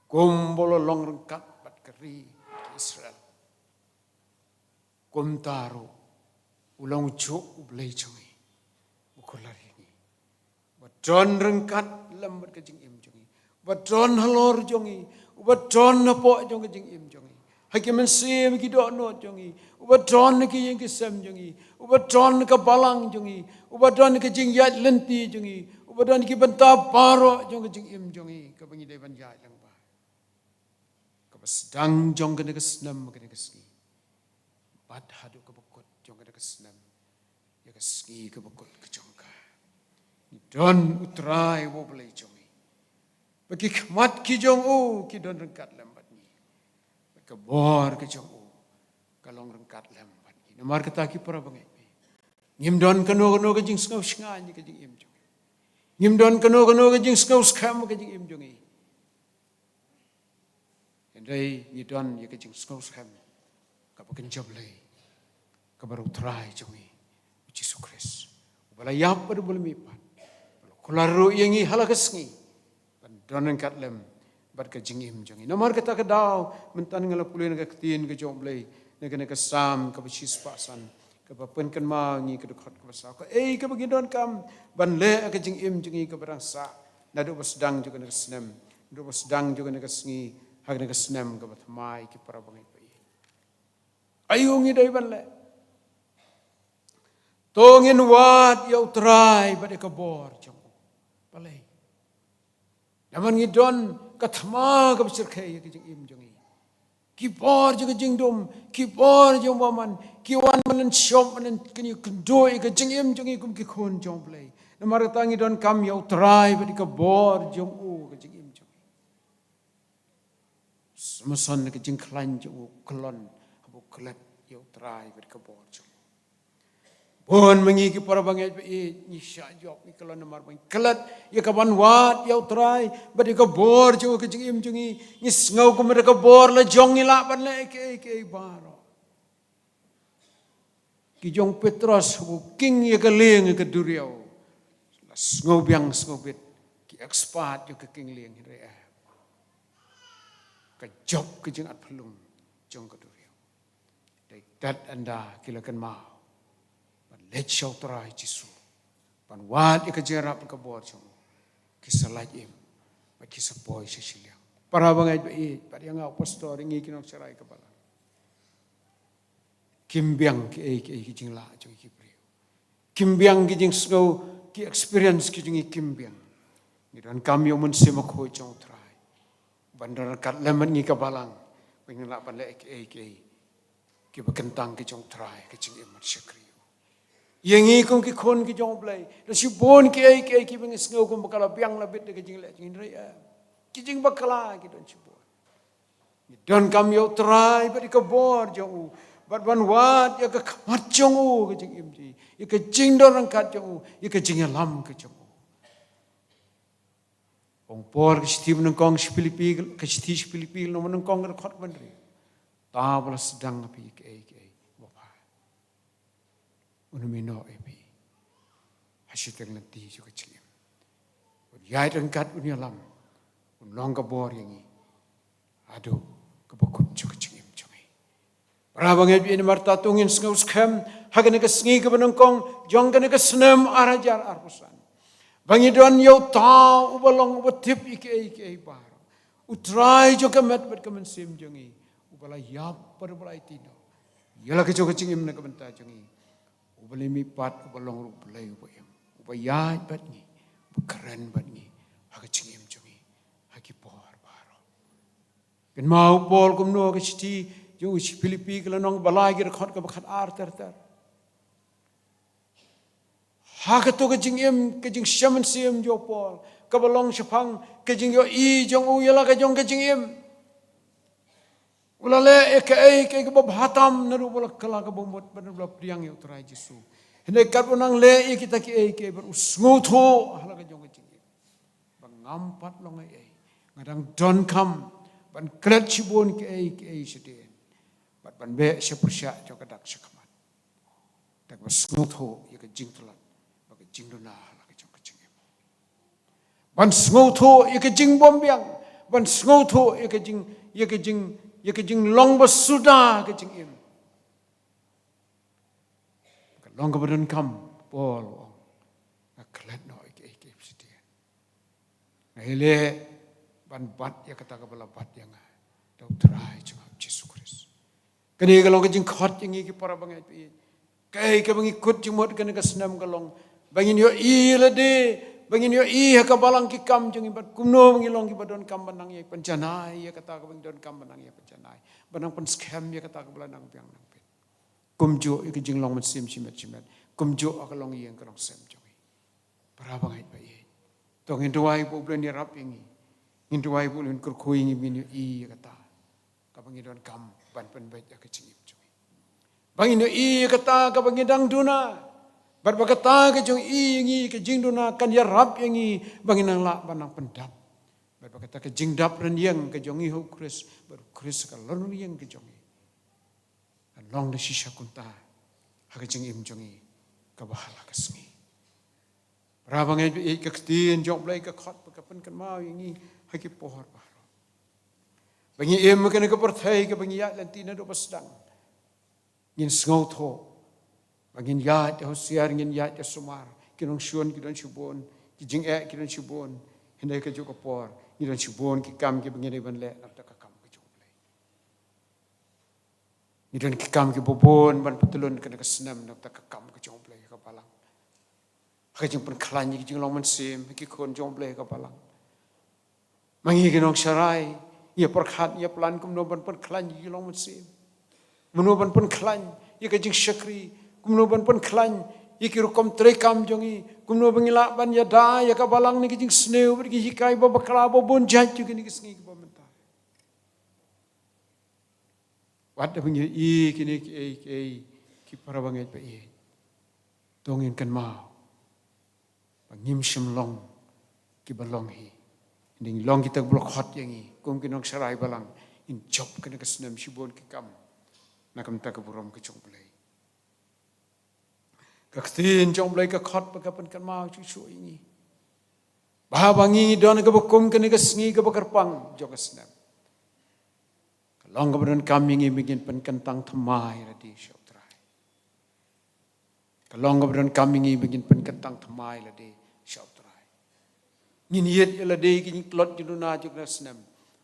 Kumba u la long ryngkat bad ka ri ka Israel, kumta ruh u long u juh U Blei jong ngi, uba kular ïa ngi, uba don ryngkat lem bad ka jingim jong ngi, uba don halor jong ngi, uba don hapoh jong ka jingim jong ngi, ha ki mynsiem, ki dohnud jong ngi, uba don ha ki ïing ki sem jong ngi, uba don ha ka balang jong ngi, uba don ha ka jingïaid lynti jong ngi, uba don ha ki bynta baroh jong ka jingim jong ngi kaba ngi dei ban ïaid lyngba. Kaba sdang jong kane ka snem, kane ka sngi, bad haduh kaba kut jong kane ka snem, ïa ka sngi kaba kut ka jong ka. Ngi don U Trai uba U Blei jong ngi, bad ki khmat ki jong u ki don ryngkat lem bad ngi, bad ka bor ka jong u ka long ryngkat lem bad ngi. Namar kata, ki para bangeit, ngim don kano kano ka jingsngew shngaiñ ka jingim jong ngi. Ngim don kano kano ka jingsngew skhem ka jingim jong ngi. Hynrei ngi don ïa ka jingsngew skhem kaba kynja Blei, kaba na U Trai jong ngi U Jisu Khrist. Ba la ïap bad ba la mihpat. Ba la kular ruh ïa ngi ha la ka sngi ban don ryngkat lem bad ka jingim jong ngi. Namar kata ka daw mynta nga la pule na ka ktien ka jong U Blei, na kane ka Salm kaba shispah san, kaba pynkynmaw ïa ngi ka dkhot kaba saw. Kaei kaba ngi donkam ban leh ha ka jingim jong ngi kaba dang sah, naduh ba sdang jong kane ka snem, naduh ba sdang jong kane ka sngi, ha kane ka snem kaba thymmai, ki para bangeit ba ïeit. Aïu ngi dei ban leh? To ngin wad ïa U Trai bad ïa ka bor jong u. Balei? Namar ngi don ka thma kaba shyrkhei ïa ka jingim jong ngi. Ki bor jong ka jingdum, ki bor jong u bymman, ki wan ban lynshop, ban lynkhynduh ïa ka jingim jong ngi kum ki khun jong U Blei. Namar kata ngi donkam ïa U Trai bad ïa ka bor jong u ha ka jingim jong ngi. Samson, ka jingkhlaiñ jong u kyllon haba u klet ïa U Trai bad ka bor jong u. Bun ma ngi ki para bangeit ba ïeit, ngi shah jop, ngi kyllon namar ba ngi klet ïa ka ban wad ïa U Trai bad ïa ka bor jong u ha ka jingim jong ngi. Ngi sngew kumba da ka bor la jong ngi lah ban leh kiei kiei baroh. Ki jong u Petros, haba u king ïa ka lieng ha ka duriaw, la sngew biang sngew bit ki expert jong ka king lieng, hynrei em, ka jop ka jingatphyllung jong ka duriaw. Dei tat ynda ki la kynmaw ban leit sha U Trai Jisu, ban wad ïa ka jingïarap ka bor jong u, ki sa lait im bad ki sa poi sha shiliang. Para bangeit ba ïeit, bad ïa nga u pastor, ïa ngi ki nongsharai ka balang, kim biang kiei kiei ki jinglah jong ki briew. Kim biang ki jingsngew, ki experience ki jong ngi kim biang. Ngi donkam ïa u Mynsiem Bakhuid jong U Trai ban don ryngkat lem bad ngi ka balang, ba ngin lah ban leh kiei kiei kiba kyntang ki jong U Trai ha ka jingim bad shakri ïa u. Ïa ngi kum ki khun ki jong U Blei, don shibun kiei kiei kiba ngi sngew kumba ka la biang la bit da ka jingleh jong ngi, hynrei em, ki jingbakla ki don shibun. Ngi donkam ïa U Trai bad ïa ka bor jong u, bad ban wad ïa ka khmat jong u ha ka jingim jong ngi, ïa ka jingdon ryngkat jong u, ïa ka jingïalam ka jong u. Ong Paul, ka shithi ba nyngkong sha ki Philippi, ka shithi sha ki Philippi, lynnong ba nyngkong, ka dkhot ba hynriew: Uta uba la sdang ha phi kiei kiei bapher, un ym ïehnoh ïa phi ha shiteng lynti jong ka jingim. Un ïaid ryngkat, un ïalam, un long ka bor ïa ngi haduh kaba kut jong ka jingim jong ngi. Para bangeit ba ïeit, namar kata to ngin sngew skhem ha kane ka sngi kaba nyngkong jong kane ka snem ar hajar arphew san, ba ngi don ïa uta uba long uba tip ïa kiei kiei baroh, U Trai jong ka met bad ka mynsiem jong ngi, uba la ïap bad uba la aiti noh ïa la ka jong ka jingim na ka bynta jong ngi, uba la mihpat, uba long ruh U Blei uba im, uba ïaid bad ngi, uba kren bad ngi ha ka jingim jong ngi ha ki por baroh. Kynmaw u Paul kumno ha ka shithi jong u sha ki Philippi, ka lynnong ba lai, ka dkhot kaba khatar ter ter. Ha kato ka jingim, ka jingshem mynsiem jong u Paul, kaba long shaphang ka jingïohi jong u ïa la ka jong ka jingim. U la leh ïa kaei kaei kaba bha tam, naduh ba u la kylla ka bamut bad naduh ba u la pdiang ïa U Trai Jisu. Hynrei katba u nang leh ïa kita kiei kiei, bad u sngewthuh ha la ka jong ka jingim ba ngam pat long ei ei, nga dang donkam ban klet shibun kiei kiei shadien, bad ban beh sha pyrshah jong ka dak sha khmat. Da kaba sngewthuh ïa ka jingtlot bad ka jingduna ha la ka jong ka jingim, ban sngewthuh ïa ka jingbymbiang, ban sngewthuh ïa ka jing, ïa ka jing, ïa ka jinglong ba suda ha ka jingim. Ka long kaba donkam, Paul u ong, nga klet noh ïa kiei kiei shadien. Nga ïaleh ban bat ïa kata kaba la bat ïa nga da U Trai jong nga U Jisu Khrist. Kane ka long ka jingkhot ïa ngi ki para bangeit ba ïeit. Kaei kaba ngi kut jingmut kane ka snem ka long ba ngin ïohi ïa lade, ba ngin ïohi ha ka balang ki kam jong ngi, bad kumno ba ngi long kiba donkam ban nang ïai pynjanai ïa kata kaba ngi donkam ban nang ïai pynjanai, ban nang pynskhem ïa kata kaba la nang biang nang bit. Kumjuh ïa ka jinglong mynsiem shimet shimet, kumjuh ha ka longïing ka longsem jong ngi. Para bangeit ba ïeit, to ngin duwai ba U Blei un ïarap ïa ngi. Ngin duwai ba U Blei un kyrkhu ïa ngi ba ngin ïohi ïa kata kaba ngi donkam ban pynbeit ha ka jingim jong ngi, ba ngin ïohi ïa kata kaba ngi dang duna, bad ba kata ka jingïohi ïa ngi, ka jingduna, kan ïarap ïa ngi ba ngin nang lah ban nang pyndap, bad ba kata ka jingdap rynïeng ka jong ngi ha U Khrist, bad U Khrist ka lon rynïeng ka jong ngi, kan long da shisha kumta ha ka jingim jong ngi kaba ha la ka sngi. Para bangeit, ka ktien jong U Blei ka khot bad ka pynkynmaw ïa ngi ha ki por baroh. Ba ngi im ha kane ka pyrthei kaba ngi ïaid lynti naduh ba sdang, ngin sngewthuh ba ngin ïaid da husiar, ngin ïaid da sumar. Ki nongshun ki don shibun, ki jingeh ki don shibun. Hynrei kajuh ka por ngi don shibun ki kam kiba ngi dei ban leh na bynta ka kam ka jong U Blei. Ngi don ki kam kiba bun ban pyntylun kane ka snem na bynta ka kam ka jong U Blei ha ka balang. Ha ka jingpynkhlaiñ ïa ki jinglong mynsiem ha ki khun jong U Blei ha ka balang. Ma ngi ki nongsharai, ngi ïa pyrkhat, ngi ïa plan kumno ban pynkhlaiñ ïa ki jinglong mynsiem, kumno ban pynkhlaiñ ïa ka jingshakri, kumno ban pynkhlaiñ ïa ki rukom treikam jong ngi, kumno ba ngi lah ban ïada ïa ka balang na ki jingsniew bad ki jinghikai ba bakla ba bun jait jong kine ki sngi kiba mynta. Wat da ba ngi ïohi kine kiei kiei, ki para bangeit ba ïeit, to ngin kynmaw ba ngim shym long kiba long hi. Ngin long kita kiba la khot ïa ngi kum ki nongsharai balang. Ngin jop kane ka snem shibun ki kam na ka bynta ka burom ka jong U Blei. Ka ktien jong U Blei ka khot bad ka pynkynmaw shuh shuh ïa ngi ba haba ngi don kaba kum kane ka sngi kaba kyrpang jong ka snem, ka long kaba donkam ïa ngi ba ngin pynkyntang thymmai lade sha U Trai. Ka long kaba donkam ïa ngi ba ngin pynkyntang thymmai lade sha U Trai. Ngin ïeit ïa lade ki jingtlot jingduna jong kane ka snem,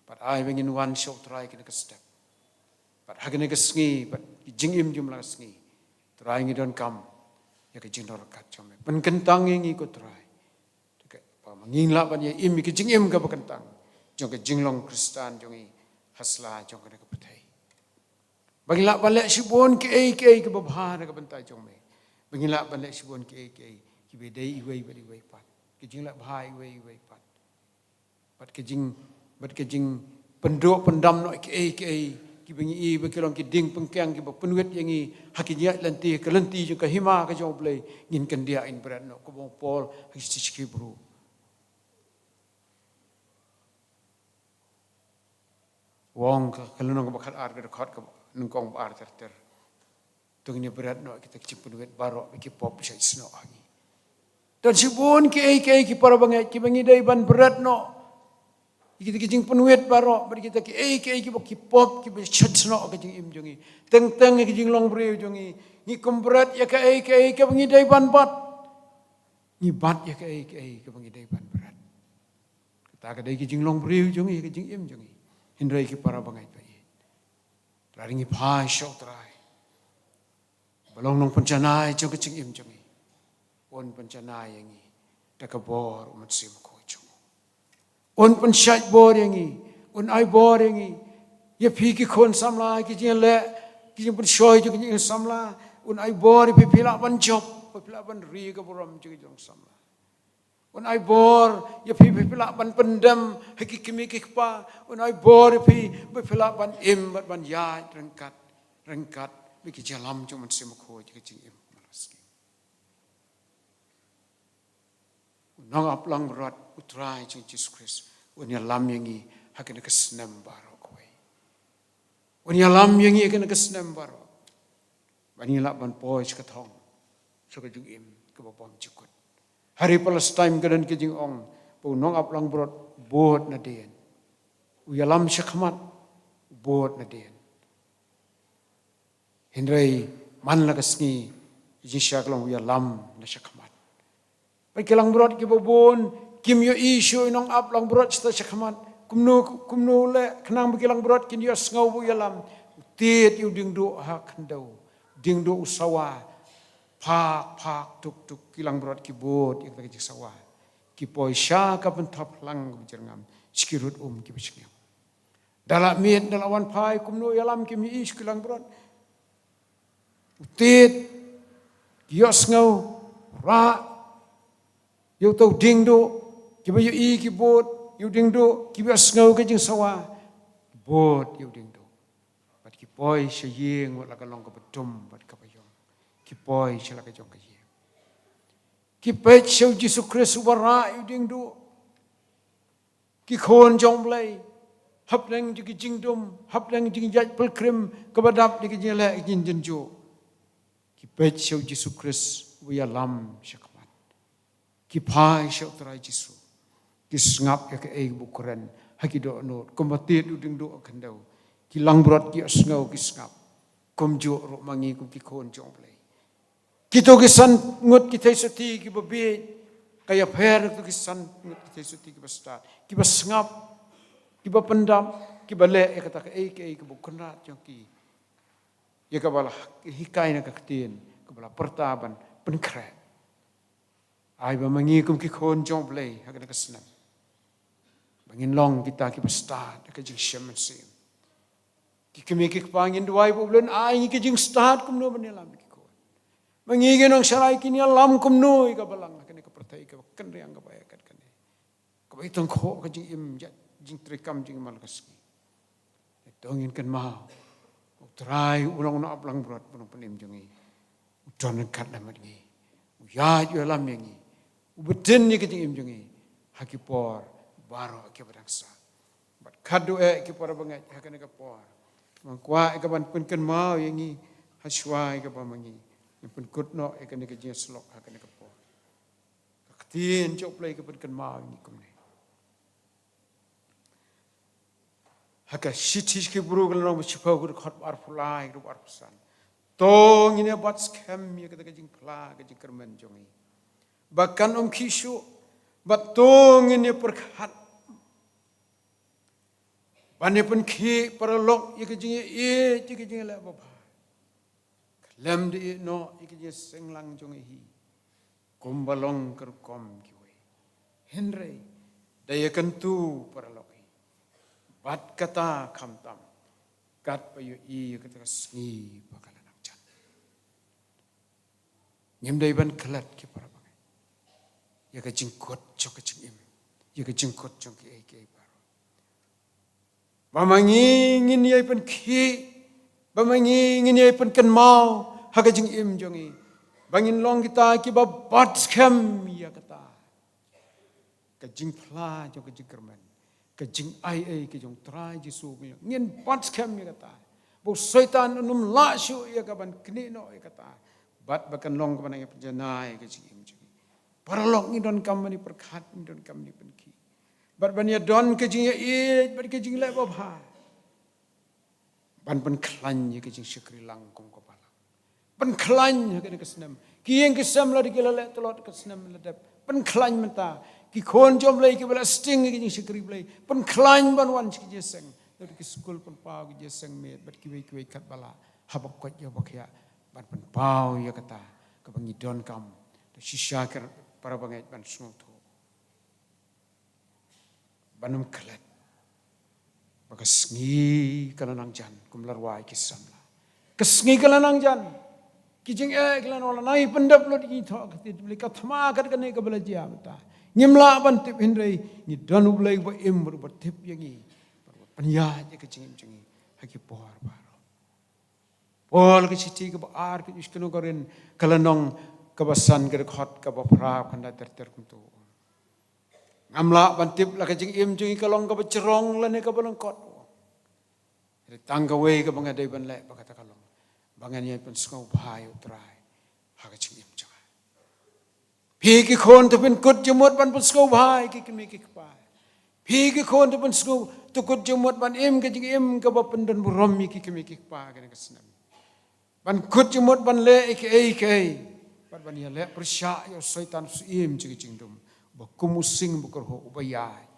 bad ai ba ngin wan sha U Trai kane ka step. Bad ha kane ka sngi, bad ki jingim jong la ka sngi, Trai ngi donkam ïa ka jingdon ryngkat jong me. Pynkyntang ïa ngi ko Trai. Te ka, ba ma ngin lah ban ïa im ïa ka jingim kaba kyntang jong ka jinglong Khristan jong ngi ha sla jong kane ka pyrthei. Ba ngin lah ban leh shibun kiei kiei kiba bha na ka bynta jong me. Ba ngin lah ban leh shibun kiei kiei kiba dei iwei bad iwei pat, ki jingleh bha iwei iwei pat. Bad ka jing, bad ka jingpynduh pyndam noh kiei kiei kiba ngi i ba ki long ki ding pyngkeng kiba pynwit ïa ngi ha ki jingïaid lynti, ka lynti jong ka hima ka jong U Blei. Ngin kyndiah, ngin bret noh, kumba ong u Paul ha ki shithi sha ki Hebru. U ong ha ka lynnong kaba khatar, ka dkhot kaba nyngkong, ba ar ter ter. To ngin ïa bret noh kita ki jingpynwit baroh ba ki pop shait snoh ha ngi. Don shibun kiei kiei, ki para bangeit, kiba ngi dei ban bret noh ïa kita ki jingpynwit baroh bad kita kiei kiei kiba ki pop, kiba shait snoh ha ka jingim jong ngi. Teng teng ha ka jinglong briew jong ngi, ngi khlem bret ïa kaei kaei kaba ngi dei ban bat. Ngi bat ïa kaei kaei kaba ngi dei ban bret. Kata ka dei ka jinglong briew jong ngi, ka jingim jong ngi. Hynrei ki para bangeit ba ïeit, lada ngi phai sha U Trai, ba long nongpynjanai jong ka jingim jong ngi, un pynjanai ïa ngi da ka bor U Mynsiem Bakhuid jong u. Un pynshait bor ïa ngi, un ai bor ïa ngi. Ïa phi ki khun samla, ki jingïaleh, ki jingpynshoi jong ki jingsamla, un ai bor ïa phi, phi lah ban jop, phi lah ban ri ka burom jong ki jong samla. Un ai bor ïa phi, phi lah ban pyndem ha ki kmie ki kpa. Un ai bor ïa phi ba phi lah ban im bad ban ïaid ryngkat, ryngkat bad ki jingïalam jong U Mynsiem Bakhuid ha ka jingim man la ka sngi. U nongaplangbrot U Trai jong ngi Jisu Khrist un ïalam ïa ngi ha kane ka snem baroh kawei. Un ïalam ïa ngi ha kane ka snem baroh. Ba ngin lah ban poi sha ka thong, sha ka jingim kaba bymjukut. Ha ri Palestine ka don ka jingong ba u nongaplangbrot u bud nadien. U ïalam shakhmat, u bud nadien. Hynrei man la ka sngi, ka jingshisha ka long u ïalam na shakhmat. Bad ki langbrot kiba bun kim ïohi shuh ïa u nongaplangbrot shatai shakhmat. Kumno, kumno leh khnang ba ki langbrot kin ïohsngew ba u ïalam? U tied ïa u diengduh ha khyndew. Diengduh u sawa. Phak phak tuk tuk, ki langbrot ki bud ïa kata ka jingsawa. Ki poi sha ka bynta phlang kaba jyrngam, sha ki rud um kiba shngiang. Da la miet, da la wan phai, kumno ïalam kim ïohi shuh ki langbrot. U tied, ki ïohsngew, rah ïa uta u diengduh. Kiba ïohi ki bud ïa u diengduh, kiba ïohsngew ka jingsawa, ki bud ïa u diengduh. Bad ki poi sha ïing wat la ka long kaba dum bad kaba ïong. Ki poi sha la ka jong ka ïing. Ki peit sha u Jisu Khrist uba rah ïa u diengduh. Ki khun jong U Blei, hapdeng jong ki jingdum, hapdeng jong ki jait pilgrim kaba dap da ki jingïaleh ki jingïaid jingjuh, ki peit sha u Jisu Khrist uba ïalam shakhmat. Ki phai sha u Trai Jisu. Ki sngap ïa kaei ba u kren ha ki dohnud. Kumba tied u diengduh ha khyndew, ki langbrot ki ïohsngew, ki sngap. Kumjuh ruh ma ngi kum ki khun jong U Blei. Kito ki san ngut ki theisotti kiba bieit ka ïapher na kito ki san ngut ki theisotti kiba stad, kiba sngap, kiba pyndap, kiba leh ïa kata kaei kaei kaba u kynrad jong ki, ïa kaba la hikai na ka ktien, kaba la pyrta ban pynkhreh. Ai ba ma ngi kum ki khun jong U Blei ha kane ka snem, ba ngin long kita kiba stad ha ka jingshem mynsiem. Ki kmie ki kpa, ngin duwai ba U Blei un ai ngi ka jingstad kumno ban ïalam ïa ki khun. Ma ngi ki nongshakri, kin ïalam kumno ïa ka balang ha kane ka pyrthei kaba kynriang, kaba ïa kat kane, kaba i tang khoh ka jingim, ïa jingtreikam jingim ha la ka sngi. Te to ngin kynmaw, U Trai u long u nongap langbrot, u nongpynim jong ngi. U don ryngkat lem bad ngi. U ïaid u ïalam ïa ngi. U btin ïa ka jingim jong ngi ha ki por baroh kiba dang sah. Bad khadduh eh ki para bangeit, ha kane ka por, nga kwah ïa ka ban pynkynmaw ïa ngi ha shuwa ïa kaba ma ngi, ngin pynkut noh ïa kane ka jingïasyllok ha kane ka por. Ka ktien jong U Blei ka pynkynmaw ïa ngi kumne. Ha ka shithi sha ki Hebru ka lynnong ba shiphew, ka dkhot ba arphew lai, ka dkhot ba arphew san. To ngin ïa bat skhem ïa kata ka jingphla, ka jingkyrmen jong ngi, ba kan ym khih shuh. Bad to ngin ïa pyrkhat ban ïa pynkhih paralok ïa ka jingïaieit, ïa ka jingïaleh babha, khlem da ïehnoh ïa ka jingïaseng lang jong ngi hi, kumba long ka rukom kiwei. Hynrei da ïakyntu paralok hi, bad kata khamtam katba ïohi ïa kata ka sngi ba ka la nang jan. Ngim dei ban klet, ki para bangeit, ïa ka jingkut jong ka jingim, ïa ka jingkut jong kiei kiei baroh. Ba ma ngi ngin ïai pynkhih, ba ma ngi ngin ïai pynkynmaw ha ka jingim jong ngi, ba ngin long kita kiba bat skhem ïa kata ka jingphla jong ka jingkyrmen, ka jingaiei ka jong U Trai Jisu. Ngin bat skhem ïa kata, ba u Soitan un ym lah shuh ïa ka ban knieh noh ïa kata, bad ba kan long kaba nang ïa pynjanai ka jingim jong ngi. Paralok, ngi donkam ban ïa pyrkhat, ngi donkam ban ïa pynkhih, bad ban ïa don ka jingïaieit bad ka jingleh babha, ban pynkhlaiñ ïa ka jingshakri lang kum ka balang. Pynkhlaiñ ha kane ka snem. Ki ïing ki sem, lada ki la leh tlot ka snem la dep, pynkhlaiñ mynta. Ki khun jong U Blei kiba la sting ïa ka jingshakri Blei, pynkhlaiñ ban wan sha ka jingïaseng. Lada ki skul, pynpaw ka jingïaseng miet, bad kiwei kiwei katba lah, haba koit ïa ba khiah, ban pynpaw ïa kata kaba ngi donkam. Te shisha, ki para bangeit, ban sngewthuh, ban ym klet, ba ka sngi ka la nang jan, kum la rwai ki samla. Ka sngi ka la nang jan. Ki jingeh ki la nang, la nang pyndep lut ïa ngi, thoh ka ktien U Blei, ka thma kat kane kaba la jia mynta. Ngim lah ban tip, hynrei ngi don U Blei uba im, uba tip ïa ngi, uba pynïaid ïa ka jingim jong ngi ha ki por baroh. Paul, ka shithi kaba ar, ka jingkynnoh Korinth, ka lynnong kaba san, ka dkhot kaba phra, khyndai ter ter kumto. Ngam lah ban tip la ka jingim jong ngi ka long kaba jrong lane kaba lyngkot. Hynrei tang kawei kaba nga dei ban leh, ba kata ka long ba ngan ïai pynsngewbha ïa U Trai ha ka jingim jong nga. Phi ki khun, to pynkut jingmut ban pynsngewbha ïa ki kmie ki kpa. Phi ki khun, to pynsngew, to kut jingmut ban im ka jingim kaba pyndonburom ïa ki kmie ki kpa kane ka snem. Ban kut jingmut ban leh ïa kiei kiei, bad ban ïaleh pyrshah ïa u Soitan, u syiem jong ka jingdum, ba kum u sing ba kyrhuh, uba ïaid,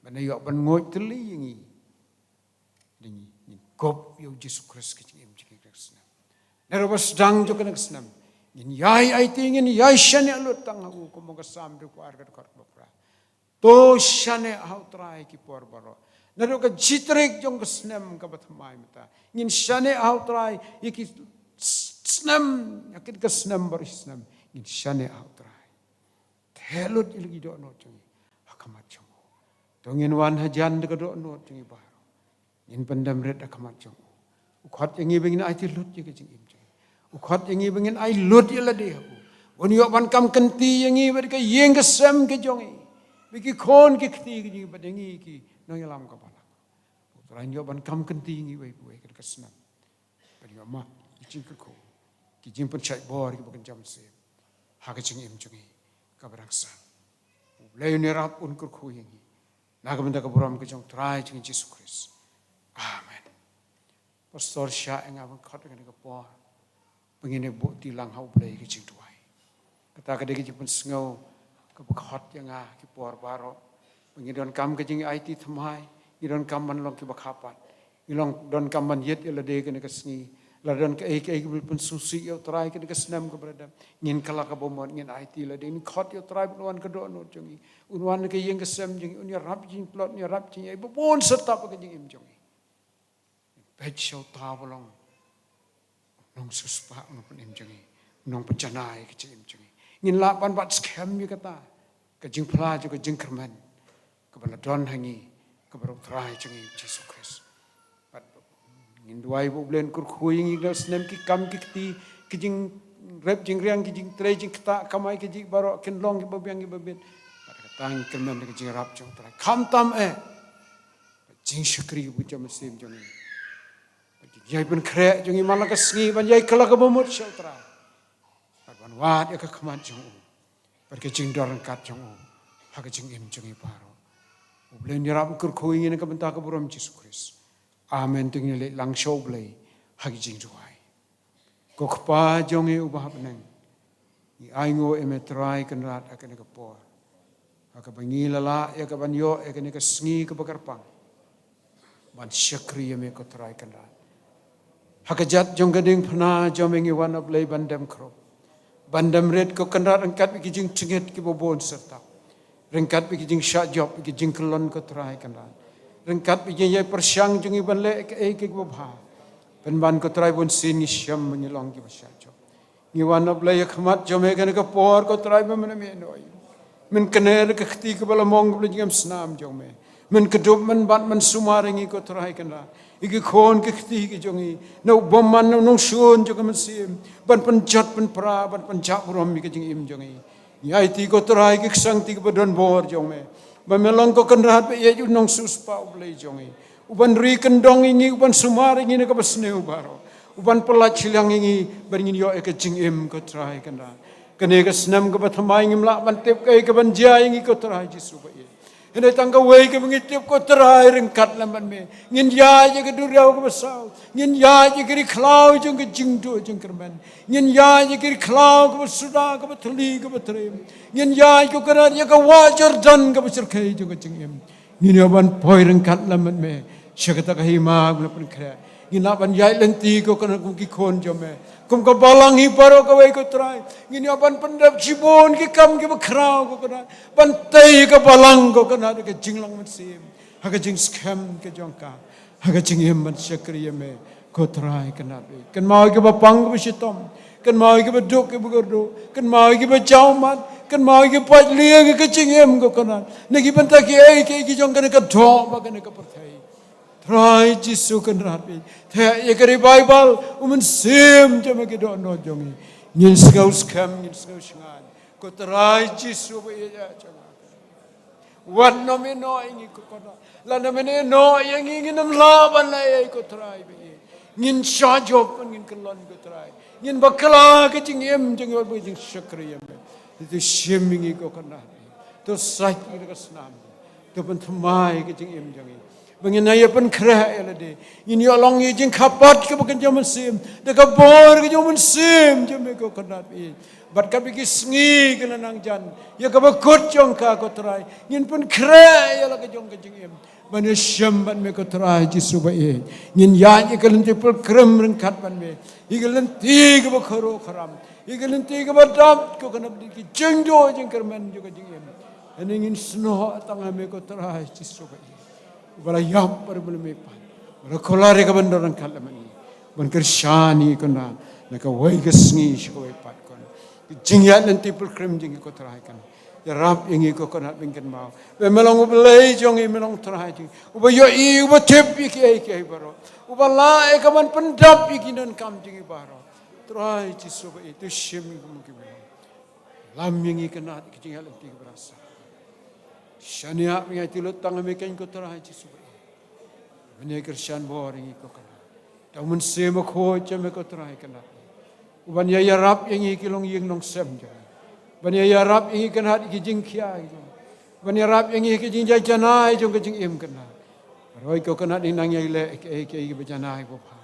ban ïoh ban nguid tylli ïa ngi. Dei ngi, ngin kup ïa U Jisu Khrist ha ka jingim jong ngi kane ka snem. Naduh ba sdang jong kane ka snem, ngin ïai aiti, ngin ïai shaniah lut tang ha U, kumba ka Salm hynriew phew ar, ka dkhot ba phra. To shaniah ha U Trai ha ki por baroh. Naduh ka shi tarik jong ka snem kaba thymmai mynta, ngin shaniah ha U Trai ïa ki s-, snem, ïa kane ka snem baroh shi snem, ngin shaniah ha U Trai. Theh lut ïa la ki dohnud jong ngi ha khmat jong U. To ngin wan hajan da ka dohnud jong ngi baroh. Ngin pyndem rit ha khmat jong U. U khot ïa ngi ba ngin aiti lut ïa ka jingim jong ngi. U khot ïa ngi ba ngin ai lut ïa lade ha U. Un ïoh ban kam kynti ïa ngi bad ka ïing ka sem ka jong ngi, bad ki khun ki kti ka jong ngi, bad ïa ngi ki nongïalam ka balang. U Trai un ïoh ban kam kynti ïa ngi uwei pa uwei ha kane ka snem. Ban ïoh mad ïa ki jingkyrkhu, ki jingpynshait bor kiba kynja mynsiem ha ka jingim jong ngi kaba dang sah. Blei un ïarap un kyrkhu ïa ngi. Na ka bynta ka burom ka jong u Trai jong ngi Jisu Khrist. Amen. Pastor, shah ïa nga ban khot ïa kane ka por ba ngin ïa buh ti lang ha U Blei ka jingduwai. Kata ka dei ka jingpynsngew kaba khot ïa nga ki por baroh ba ngi donkam ka jingaiti thymmai, ngi donkam ban long kiba kha pat, ngi long donkam ban ïeit ïa lade kane ka sngi. Lada don kaei kaei kaba pynsngewsih ïa U Trai kane ka snem kaba la dep, ngin kylla kaba mut, ngin aiti lade, ngin khot ïa U Trai ban wan ka dohnud jong ngi, un wan ka ïing ka sem jong ngi, un ïarap jingtlot, un ïarap jingïaid, ba bun syrta ha ka jingim jong ngi. Peit sha uta ba long u nongsiewspah, u nongpynim jong ngi, u nongpynjanai ka jingim jong ngi. Ngin lah ban bat skhem ïa kata ka jingphla jong ka jingkyrmen kaba la don ha ngi, kaba u Trai jong ngi Jisu Khrist. Bad ngin duwai ba U Blei un kyrkhu ïa ngi ha ka snem, ki kam ki kti, ki jingrep jingriang, ki jingtrei jingktah kamai kajih baroh kin long kiba biang kiba bit. Bad kata ngin kyrmen da ka jingïarap jong U Trai. Khamtam eh ka jingshakri bad ka mynsiem jong ngi, ka jingïai pynkhreh jong ngi man la ka sngi ban ïai kylla kaba mut sha U Trai, bad ban wad ïa ka khmat jong u bad ka jingdon ryngkat jong u ha ka jingim jong ngi baroh. U Blei un ïarap un kyrkhu ïa ngi na ka bynta ka burom Jisu Khrist. Amen. To ngin ïaleit lang sha U Blei ha ka jingduwai. Ko Kpa jong ngi uba ha bneng, ngi ainguh ïa me Trai Kynrad ha kane ka por, ha kaba ngi la lah ïa ka ban ïoh ïa kane ka sngi kaba kyrpang ban shakri ïa me ko Trai Kynrad. Ha ka jait jong ka diengphna jong me ngi wan, A Blei, ban dem khrup, ban dem rit ko Kynrad, ryngkat bad ki jingtngit kiba bun syrta, ryngkat bad ki jingshah jop, ki jingkyllon ko Trai Kynrad, ryngkat bad ki jingïai pyrshang jong ngi ban leh kaei kaei kaba bha. Pynban ko Trai, bun sien ngi shem ba ngi long kiba shah jop. Ngi wan, A Blei, ha khmat jong me kane ka por ko Trai, ba men ïehnoh ïa ngi, men kner ïa ka kti kaba la mong kaba la jngemsnam jong me, men kdup, men bat, men sumar ïa ngi ko Trai Kynrad, ïa ki khun ki kti ki jong ngi, na u bymman, na u nongshun jong ka mynsiem, ban pynjot pynpra, ban pynjah burom ïa ka jingim jong ngi. Ngi aiti ko Trai ki ksangti kiba don bor jong me, ba me long ko Kynrad ba ïeit, u nongsiewspah, U Blei jong ngi, uban ri kyndong ïa ngi, uban sumar ïa ngi na kaba sniew baroh, uban pyllait shiliang ïa ngi ban ngin ïoh ïa ka jingim ko Trai Kynrad. Kane ka snem kaba thymmai ngim lah ban tip kaei kaban jia ïa ngi ko Trai Jisu ba ïeit. Hynrei tang kawei kaba ngi tip ko Trai, ryngkat lem bad me ngin ïaid ïa ka duriaw kaba saw, ngin ïaid ïa ka ri khlaw jong ka jingduh jingkyrmen, ngin ïaid ïa ka ri khlaw kaba suda, kaba thylli, kaba triem, ngin ïaid ko Kynrad ïa ka wah Jordan kaba shyrkhei jong ka jingim. Ngin ïoh ban poi ryngkat lem bad me sha kata ka hima ba me la pynkhreh. Ngin lah ban ïaid lynti ko Kynrad kum ki khun jong me, kum ka balang hi baroh kawei ko Trai. Ngin ïoh ban pyndep shibun ki kam kiba khraw ko Kynrad, ban tei ka balang ko Kynrad ha ka jinglong mynsiem, ha ka jingskhem ka jong ka, ha ka jingim ban shakri ïa me ko Trai Kynrad. Kynmaw ïa kiba pang kaba shitom, kynmaw ïa kiba duk kiba kyrduh, kynmaw ïa kiba jaw mat, kynmaw ïa kiba pait lieng ïa ka jingim ko Kynrad, na ki bynta kiei kiei ki jong kane ka doh bad kane ka pyrthei. Trai Jisu Kynrad, theh ïa ka revival, u Mynsiem jong me ha ki dohnud jong ngi. Ngin sngew skhem, ngin sngew shngaiñ ko Trai Jisu ba ïeit jong ngi. Wat nym ïehnoh ïa ngi ko Kynrad. Lada men ïehnoh ïa ngi, ngin nym lah ban leh ei ko Trai ba ïeit. Ngin shah jop, ngin kyllon ko Trai, ngin bakla ka jingim jong ngi bad ka jingshakri ïa me. To shim ïa ngi ko Kynrad, to sait ïa ngi da ka snam, to pynthymmai ka jingim jong ngi, ba ngin ïa pynkhreh ïa lade, ngin ïoh long ïa ka jingkhapat kaba kynja mynsiem da ka bor ka jong u Mynsiem jong me ko Kynrad. Bad katba ki sngi ki la nang jan, ïa kaba kut jong ka ko Trai, ngin pynkhreh ïa la ka jong ka jingim ban ïashem bad me ko Trai Jisu ba ïeit. Ngin ïaid ïa ka lynti pilgrim ryngkat bad me, ïa ka lynti kaba khuid khuram, ïa ka lynti kaba dap ko Kynrad, ki jingduh jingkyrmen jong ka jingim. Hynrei ngin snoh tang ha me ko Trai Jisu ba ïeit, uba la ïap bad uba la mihpat, uba la kular ïa ka ban don ryngkat lem bad ngi, ban kyrshan ïa ngi ko Kynrad na kawei ka sngi sha kawei pat ko Kynrad. Ka jingïaid lynti pilgrim jong ngi ko Trai Kynrad, ïarap ïa ngi ko Kynrad, ba ngin kynmaw ba me long U Blei jong ngi, me long Trai jong ngi, uba ïohi, uba tip ïa kiei kiei baroh, uba lah ïa ka ban pyndap ïa ki donkam jong ngi baroh. Trai Jisu ba ïeit, to shim ïa ngi kum kiba long. Lam ïa ngi Kynrad ïa ka jingïaid lynti kaba rasa. Shaniah ba ngi aiti lut tang ha me keiñ ko Trai Jisu ba ïeit. Men ïa kyrshan bor ïa ngi ko Kynrad da u Mynsiem Bakhuid jong me ko Trai Kynrad, uban ïa ïarap ïa ngi ki longïing longsem jong ngi, ban ïa ïarap ïa ngi Kynrad ïa ki jingkhia ki jong ngi, Ban ïarap ïa ngi ha ka jingïajanai jong ka jingim, Kynrad. Baroh ko, Kynrad, ngi nang ïai leh ïa kiei kiei kiba janai ba bha.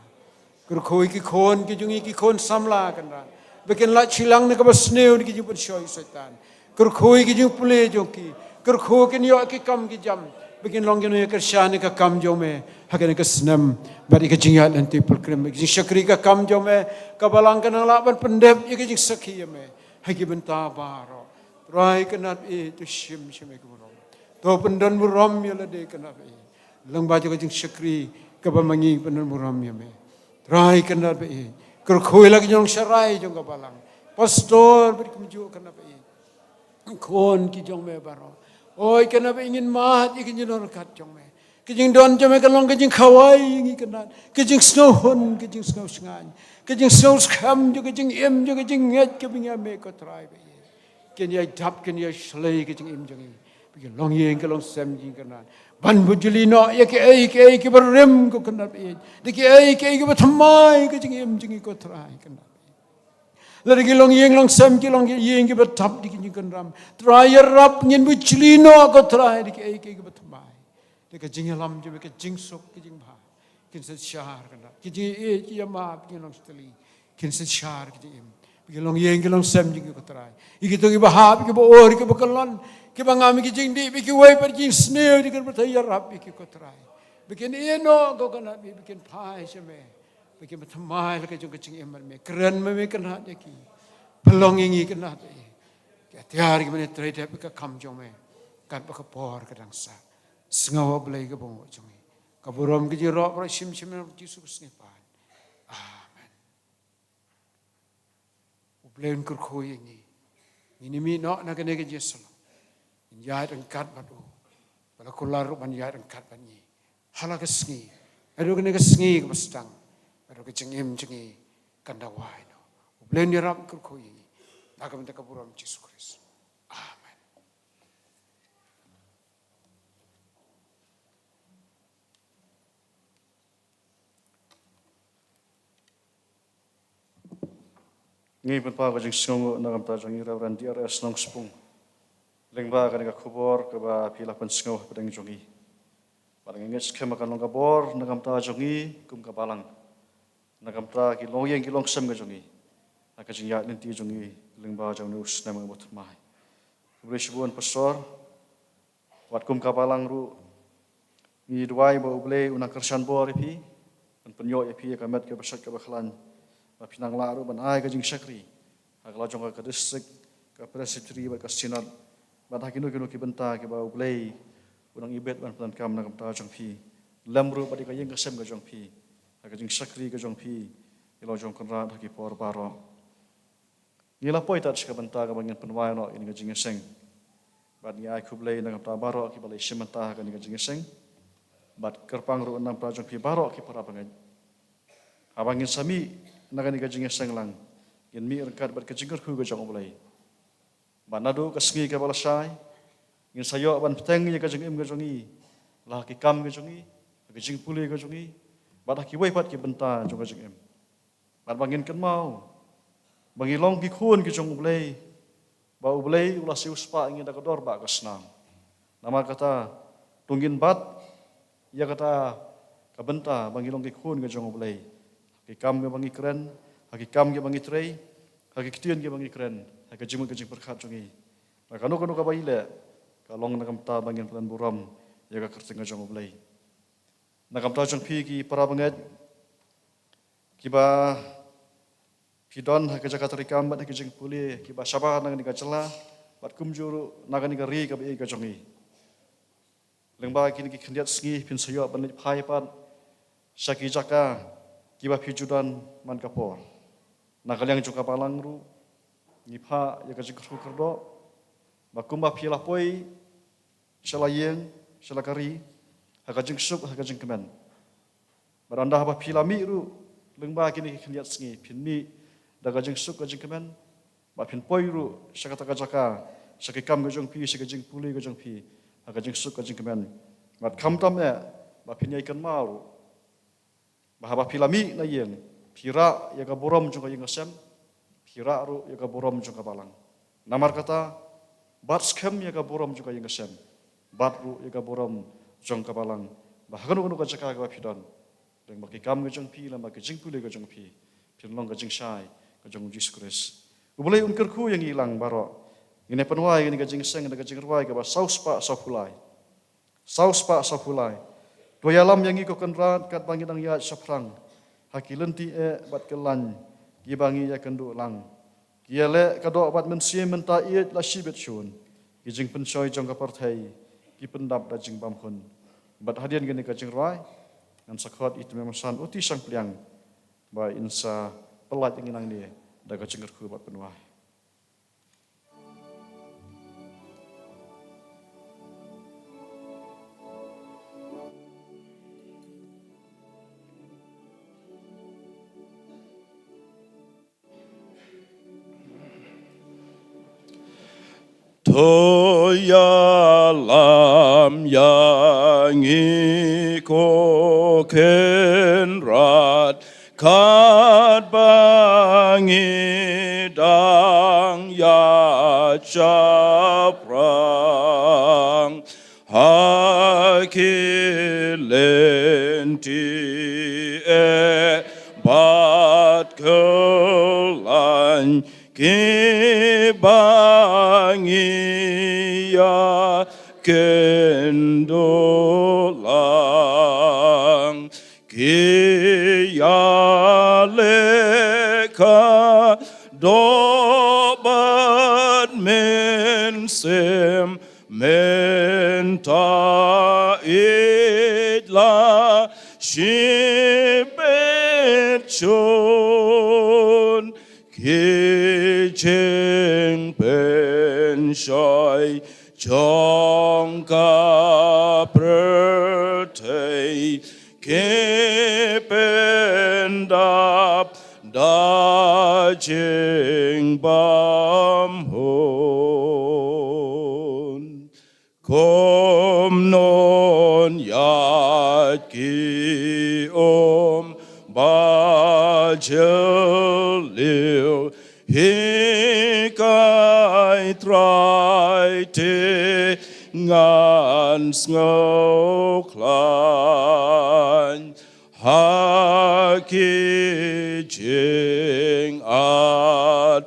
Kyrkhu ïa ki khun ki jong ngi, ki khun samla, Kynrad, ba kin lait shiliang na kaba sniew na ki jingpynshoi u Soitan. Kyrkhu ïa ki jingpule jong ki. Kyrkhu kin ïoh ki kam ki jam ba kin long kino ïa kyrshan ïa ka kam jong me ha kane ka snem bad ïa ka jingïaid lynti pilgrim, ïa ka jingshakri ka kam jong me. Ka Balang kan nang lah ban pyndep ïa ka jingsakhi ïa me ha ki bynta baroh. Trai, Kynrad, eh, to shim shim ïa ka burom. To pyndon burom ïa lade, Kynrad, eh, lyngba jong ka jingshakri kaba ma ngi pyndon burom ïa me. Trai, Kynrad, eh, kyrkhu ïa la ki nongsharai jong ka Balang, pastor bad kumjuh, Kynrad, eh, khun ki jong me baroh. Oi, Kynrad, eh, ngin mad ïa ka jingdon ryngkat jong me. Ka jingdon jong me kan long ka jingkhawai ïa ngi, Kynrad, ka jingsngewhun, ka jingsngewshngaiñ, ka jingsngewskhem jong ka jingim, jong ka jingngeit kaba ngi ïa me, ko Trai, ba ïeit. Kin ïai dap, kin ïai shlei ka jingim jong ngi. Ba ki longïing ki longsem jong ngi, Kynrad, ban bujli noh ïa kiei kiei kiba rim, ko Kynrad, ba ïeit, da kiei kiei kiba thymmai ka jingim jong ngi, ko Trai, Kynrad. Lada ki longïing longsem ki long ïing kiba tap da ki jingkynram, Trai, ïarap ngin bujli noh, ko Trai, da kiei kiei kiba thymmai. Da ka jingïalam jong me, ka jingsuk, ka jingbha, kin synshar, Kynrad. Ki jingïeit, ki ïamap, ki nongshitylli, kin synshar ka jingim. Ba ki longïing ki longsem jong ngi, ko Trai, ïa kito kiba hap, kiba ur, kiba kyllon, kiba ngam ïa ki jingdih, ba kiwei pat ki jingsniew, da ka jingpyrta, ïarap ïa ki, ko Trai, ba kin ïeh noh, ko Kynrad, ba kin phai sha me. Ba kin pynthymmai la ka jong ka jingim bad me. Kren ma me, Kynrad, ïa ki. Pynlong ïa ngi, Kynrad, ïa ki atiar kiba ïatrei dep ïa ka kam jong me katba ka por ka dang sah. Sngew, A Blei, ka bynta jong ngi. Ka burom, ka jingïarap baroh shim shim, ha U Jisu Khrist ngi pan. Amen. U Blei un kyrkhu ïa ngi. Ngin ïa mih noh na kane ka jingïasyllok. Ngin ïaid ryngkat bad u. Ba la kular ruh ban ïaid ryngkat bad ngi ha la ka sngi. Naduh kane ka sngi kaba sdang, naduh ka jingim jong ngi kan da wai noh. U Blei un ïarap kyrkhu ïa ngi. Na ka bynta ka burom Jisu Khrist. Amen. Ngi pynpaw ka jingsngewnguh na ka bynta jong i Reverend D R S Nongspung lyngba kane ka khubor kaba phi la pynsngew hapdeng jong ngi. Bad ngi ngeit skhem ba kan long ka bor na ka bynta jong ngi kum ka balang, na ka bynta ki longïing ki longsem ka jong ngi, ha ka jingïaid lynti jong ngi lyngba jong une u snem uba thymmai. Khublei shibun, Pastor. Wat kum ka balang ruh, ngi duwai ba U Blei un nang kyrshan bor ïa phi, un pynïoh ïa phi ïa ka met kaba shait kaba khlaiñ, ba phi nang lah ruh ban ai ka jingshakri ha ka la jong ka district, ka presbytery bad ka synod, bad ha kino kino ki bynta kiba U Blei un nang ibit ban pyndonkam na ka bynta jong phi, lem ruh bad ïa ka ïing ka sem ka jong phi, ha ka jingshakri ka jong phi ïa la jong Kynrad ha ki por baroh. Ngi la poi tad sha ka bynta kaba ngin pynwai noh ïa kane ka jingïaseng. Bad ngi ai khublei na ka bynta baroh kiba la ïashim bynta ha kane ka jingïaseng. Bad kyrpang ruh na ka bynta jong phi baroh ki para bangeit. Haba ngin sa mih na kane ka jingïaseng lang, ngin mih ryngkat bad ka jingkyrkhu ka jong U Blei. Bad naduh ka sngi kaba lashai, ngin sa ïoh ban bteng ïa ka jingim ka jong ngi, la ha ki kam ka jong ngi, ha ka jingpule ka jong ngi, bad ha kiwei pat ki bynta jong ka jingim. Bad ba ngin kynmaw ba ngi long ki khun ki jong U Blei, ba U Blei u la siewspah ïa ngi da ka dor ba ka snam. Namar kata, to ngin bat ïa kata ka bynta ba ngi long ki khun ki jong U Blei, ha ki kam kiba ngi kren, ha ki kam kiba ngi trei, ha ki ktien kiba ngi kren, ha ka jingmut ka jingpyrkhat jong ngi, na kano kano kaba ngi leh, ka long na ka bynta ba ngin pynlong burom ïa ka kyrteng ka jong U Blei. Na ka bynta jong phi ki para bangeit kiba phi don ha ka jaka treikam bad ha ka jingpule, kiba shabar na kane ka jylla bad kumjuh ruh na kane ka ri kaba ïeit ka jong ngi, lyngba kine ki khyndiat sngi phin sa ïoh ban leit phai pat sha ki jaka kiba phi ju don man ka por. Na ka liang jong ka balang ruh, ngi phah ïa ka jingkyrkhu kyrdoh ba kumba phi la poi sha la ïing sha la ka ri ha ka jingsuk ha ka jingkmen. Bad ynda haba phi la mih ruh lyngba kine ki khyndiat sngi, phin mih da ka jingsuk ka jingkmen, bad phin poi ruh sha kata ka jaka, sha ki kam ka jong phi, sha ka jingpule ka jong phi, ha ka jingsuk ka jingkmen. Bad khamtam eh ba phin ïai kynmaw ruh ba haba phi la mih na ïing, phi rah ïa ka burom jong ka ïing ka sem, phi rah ruh ïa ka burom jong ka balang. Namar kata, bat skhem ïa ka burom jong ka ïing ka sem, Bad ruh ïa ka burom jong ka balang, ba ha kano kano ka jaka kaba phi don, lyngba ki kam ka jong phi, lyngba ka jingpule ka jong phi, phin long ka jingshai ka jong U Jisu Khrist. U Blei un kyrkhu ïa ngi lang baroh. Ngin ïa pynwai ïa kane ka jingseng da ka jingrwai kaba saw spah saw phew lai. Saw spah saw phew lai. To ïalam ïa ngi ko Kynrad katba ngi dang ïaid shaphrang ha ki lynti eh bad kyllaiñ kiba ngi ïakynduh lang. Ki ïaleh ka doh bad mynsiem mynta ïeit la shibit shun. Ki jingpynshoi jong ka pyrthei ki pyndap da jingbymhun. Bad hadien kane ka jingrwai ngan sa khot i Tymmen Basan Uti Shangpliang ba in sa pyllait ïa ngi nangne da ka jingkyrkhu bad pynwai. To ïalam ïa ngi ko Kynrad katba ngi dang ïaid shaphrang ha ki lynti eh bad kyllaiñ kiba ngi ïakynduh lang. Ki ïaleh ka doh bad mynsiem mynta ïeit la shibit shun. Ki jingpynshoi jong ka pyrthei ki pyndap da jingbymhun. Kumno ïa ki um ba jylliew, hikai Trai, te ngan sngewkhlaiñ. Ha ki jingat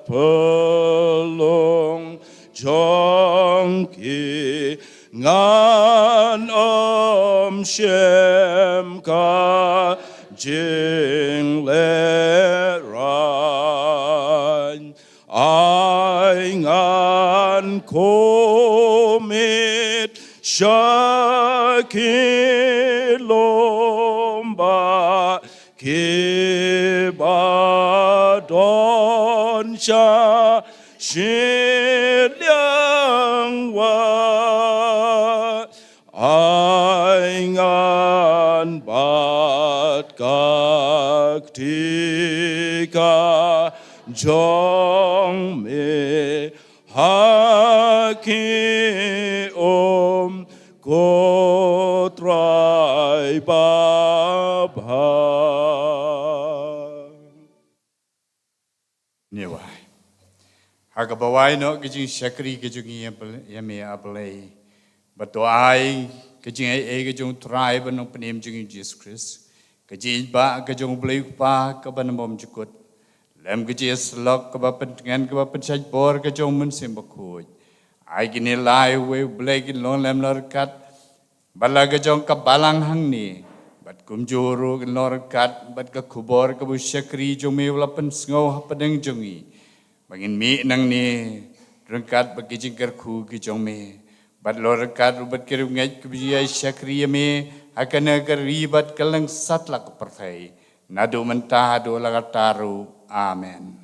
pyrlong jong ki ngan ym shem ka jinglehrain. Ai ngan kumne sha ki lum ba kiba don sha shiliang wah. Ai ngan bat ka kti ka jong me ha ki um, ko Trai babha. Ngi wai. Ha kaba wai noh ka jingshakri ka jong ngi ïa Bl-, ïa me A Blei. Bad to ai ka jingaiei ka jong U Trai bad U Nongpynim jong ngi Jisu Khrist, ka jingïeit ka jong U Blei U Kpa kaba nam bymjukut, lem ka jingïasyllok kaba pyntngen kaba pynshait bor ka jong U Mynsiem Bakhuid. Ai kine lai uwei U Blei kin long lem la ryngkat bad la ka jong ka balang hangne, bad kumjuh ruh kin long ryngkat bad ka khubor kaba u shakri jong me u la pynsngew hapdeng jong ngi, ba ngin mih nangne ryngkat bad ki jingkyrkhu ki jong me, bad long ryngkat ruh bad ki riewngeit kiba ju ïai shakri ïa me ha kane ka ri bad kylleng satlak ka pyrthei, naduh mynta haduh la ka taru. Amen.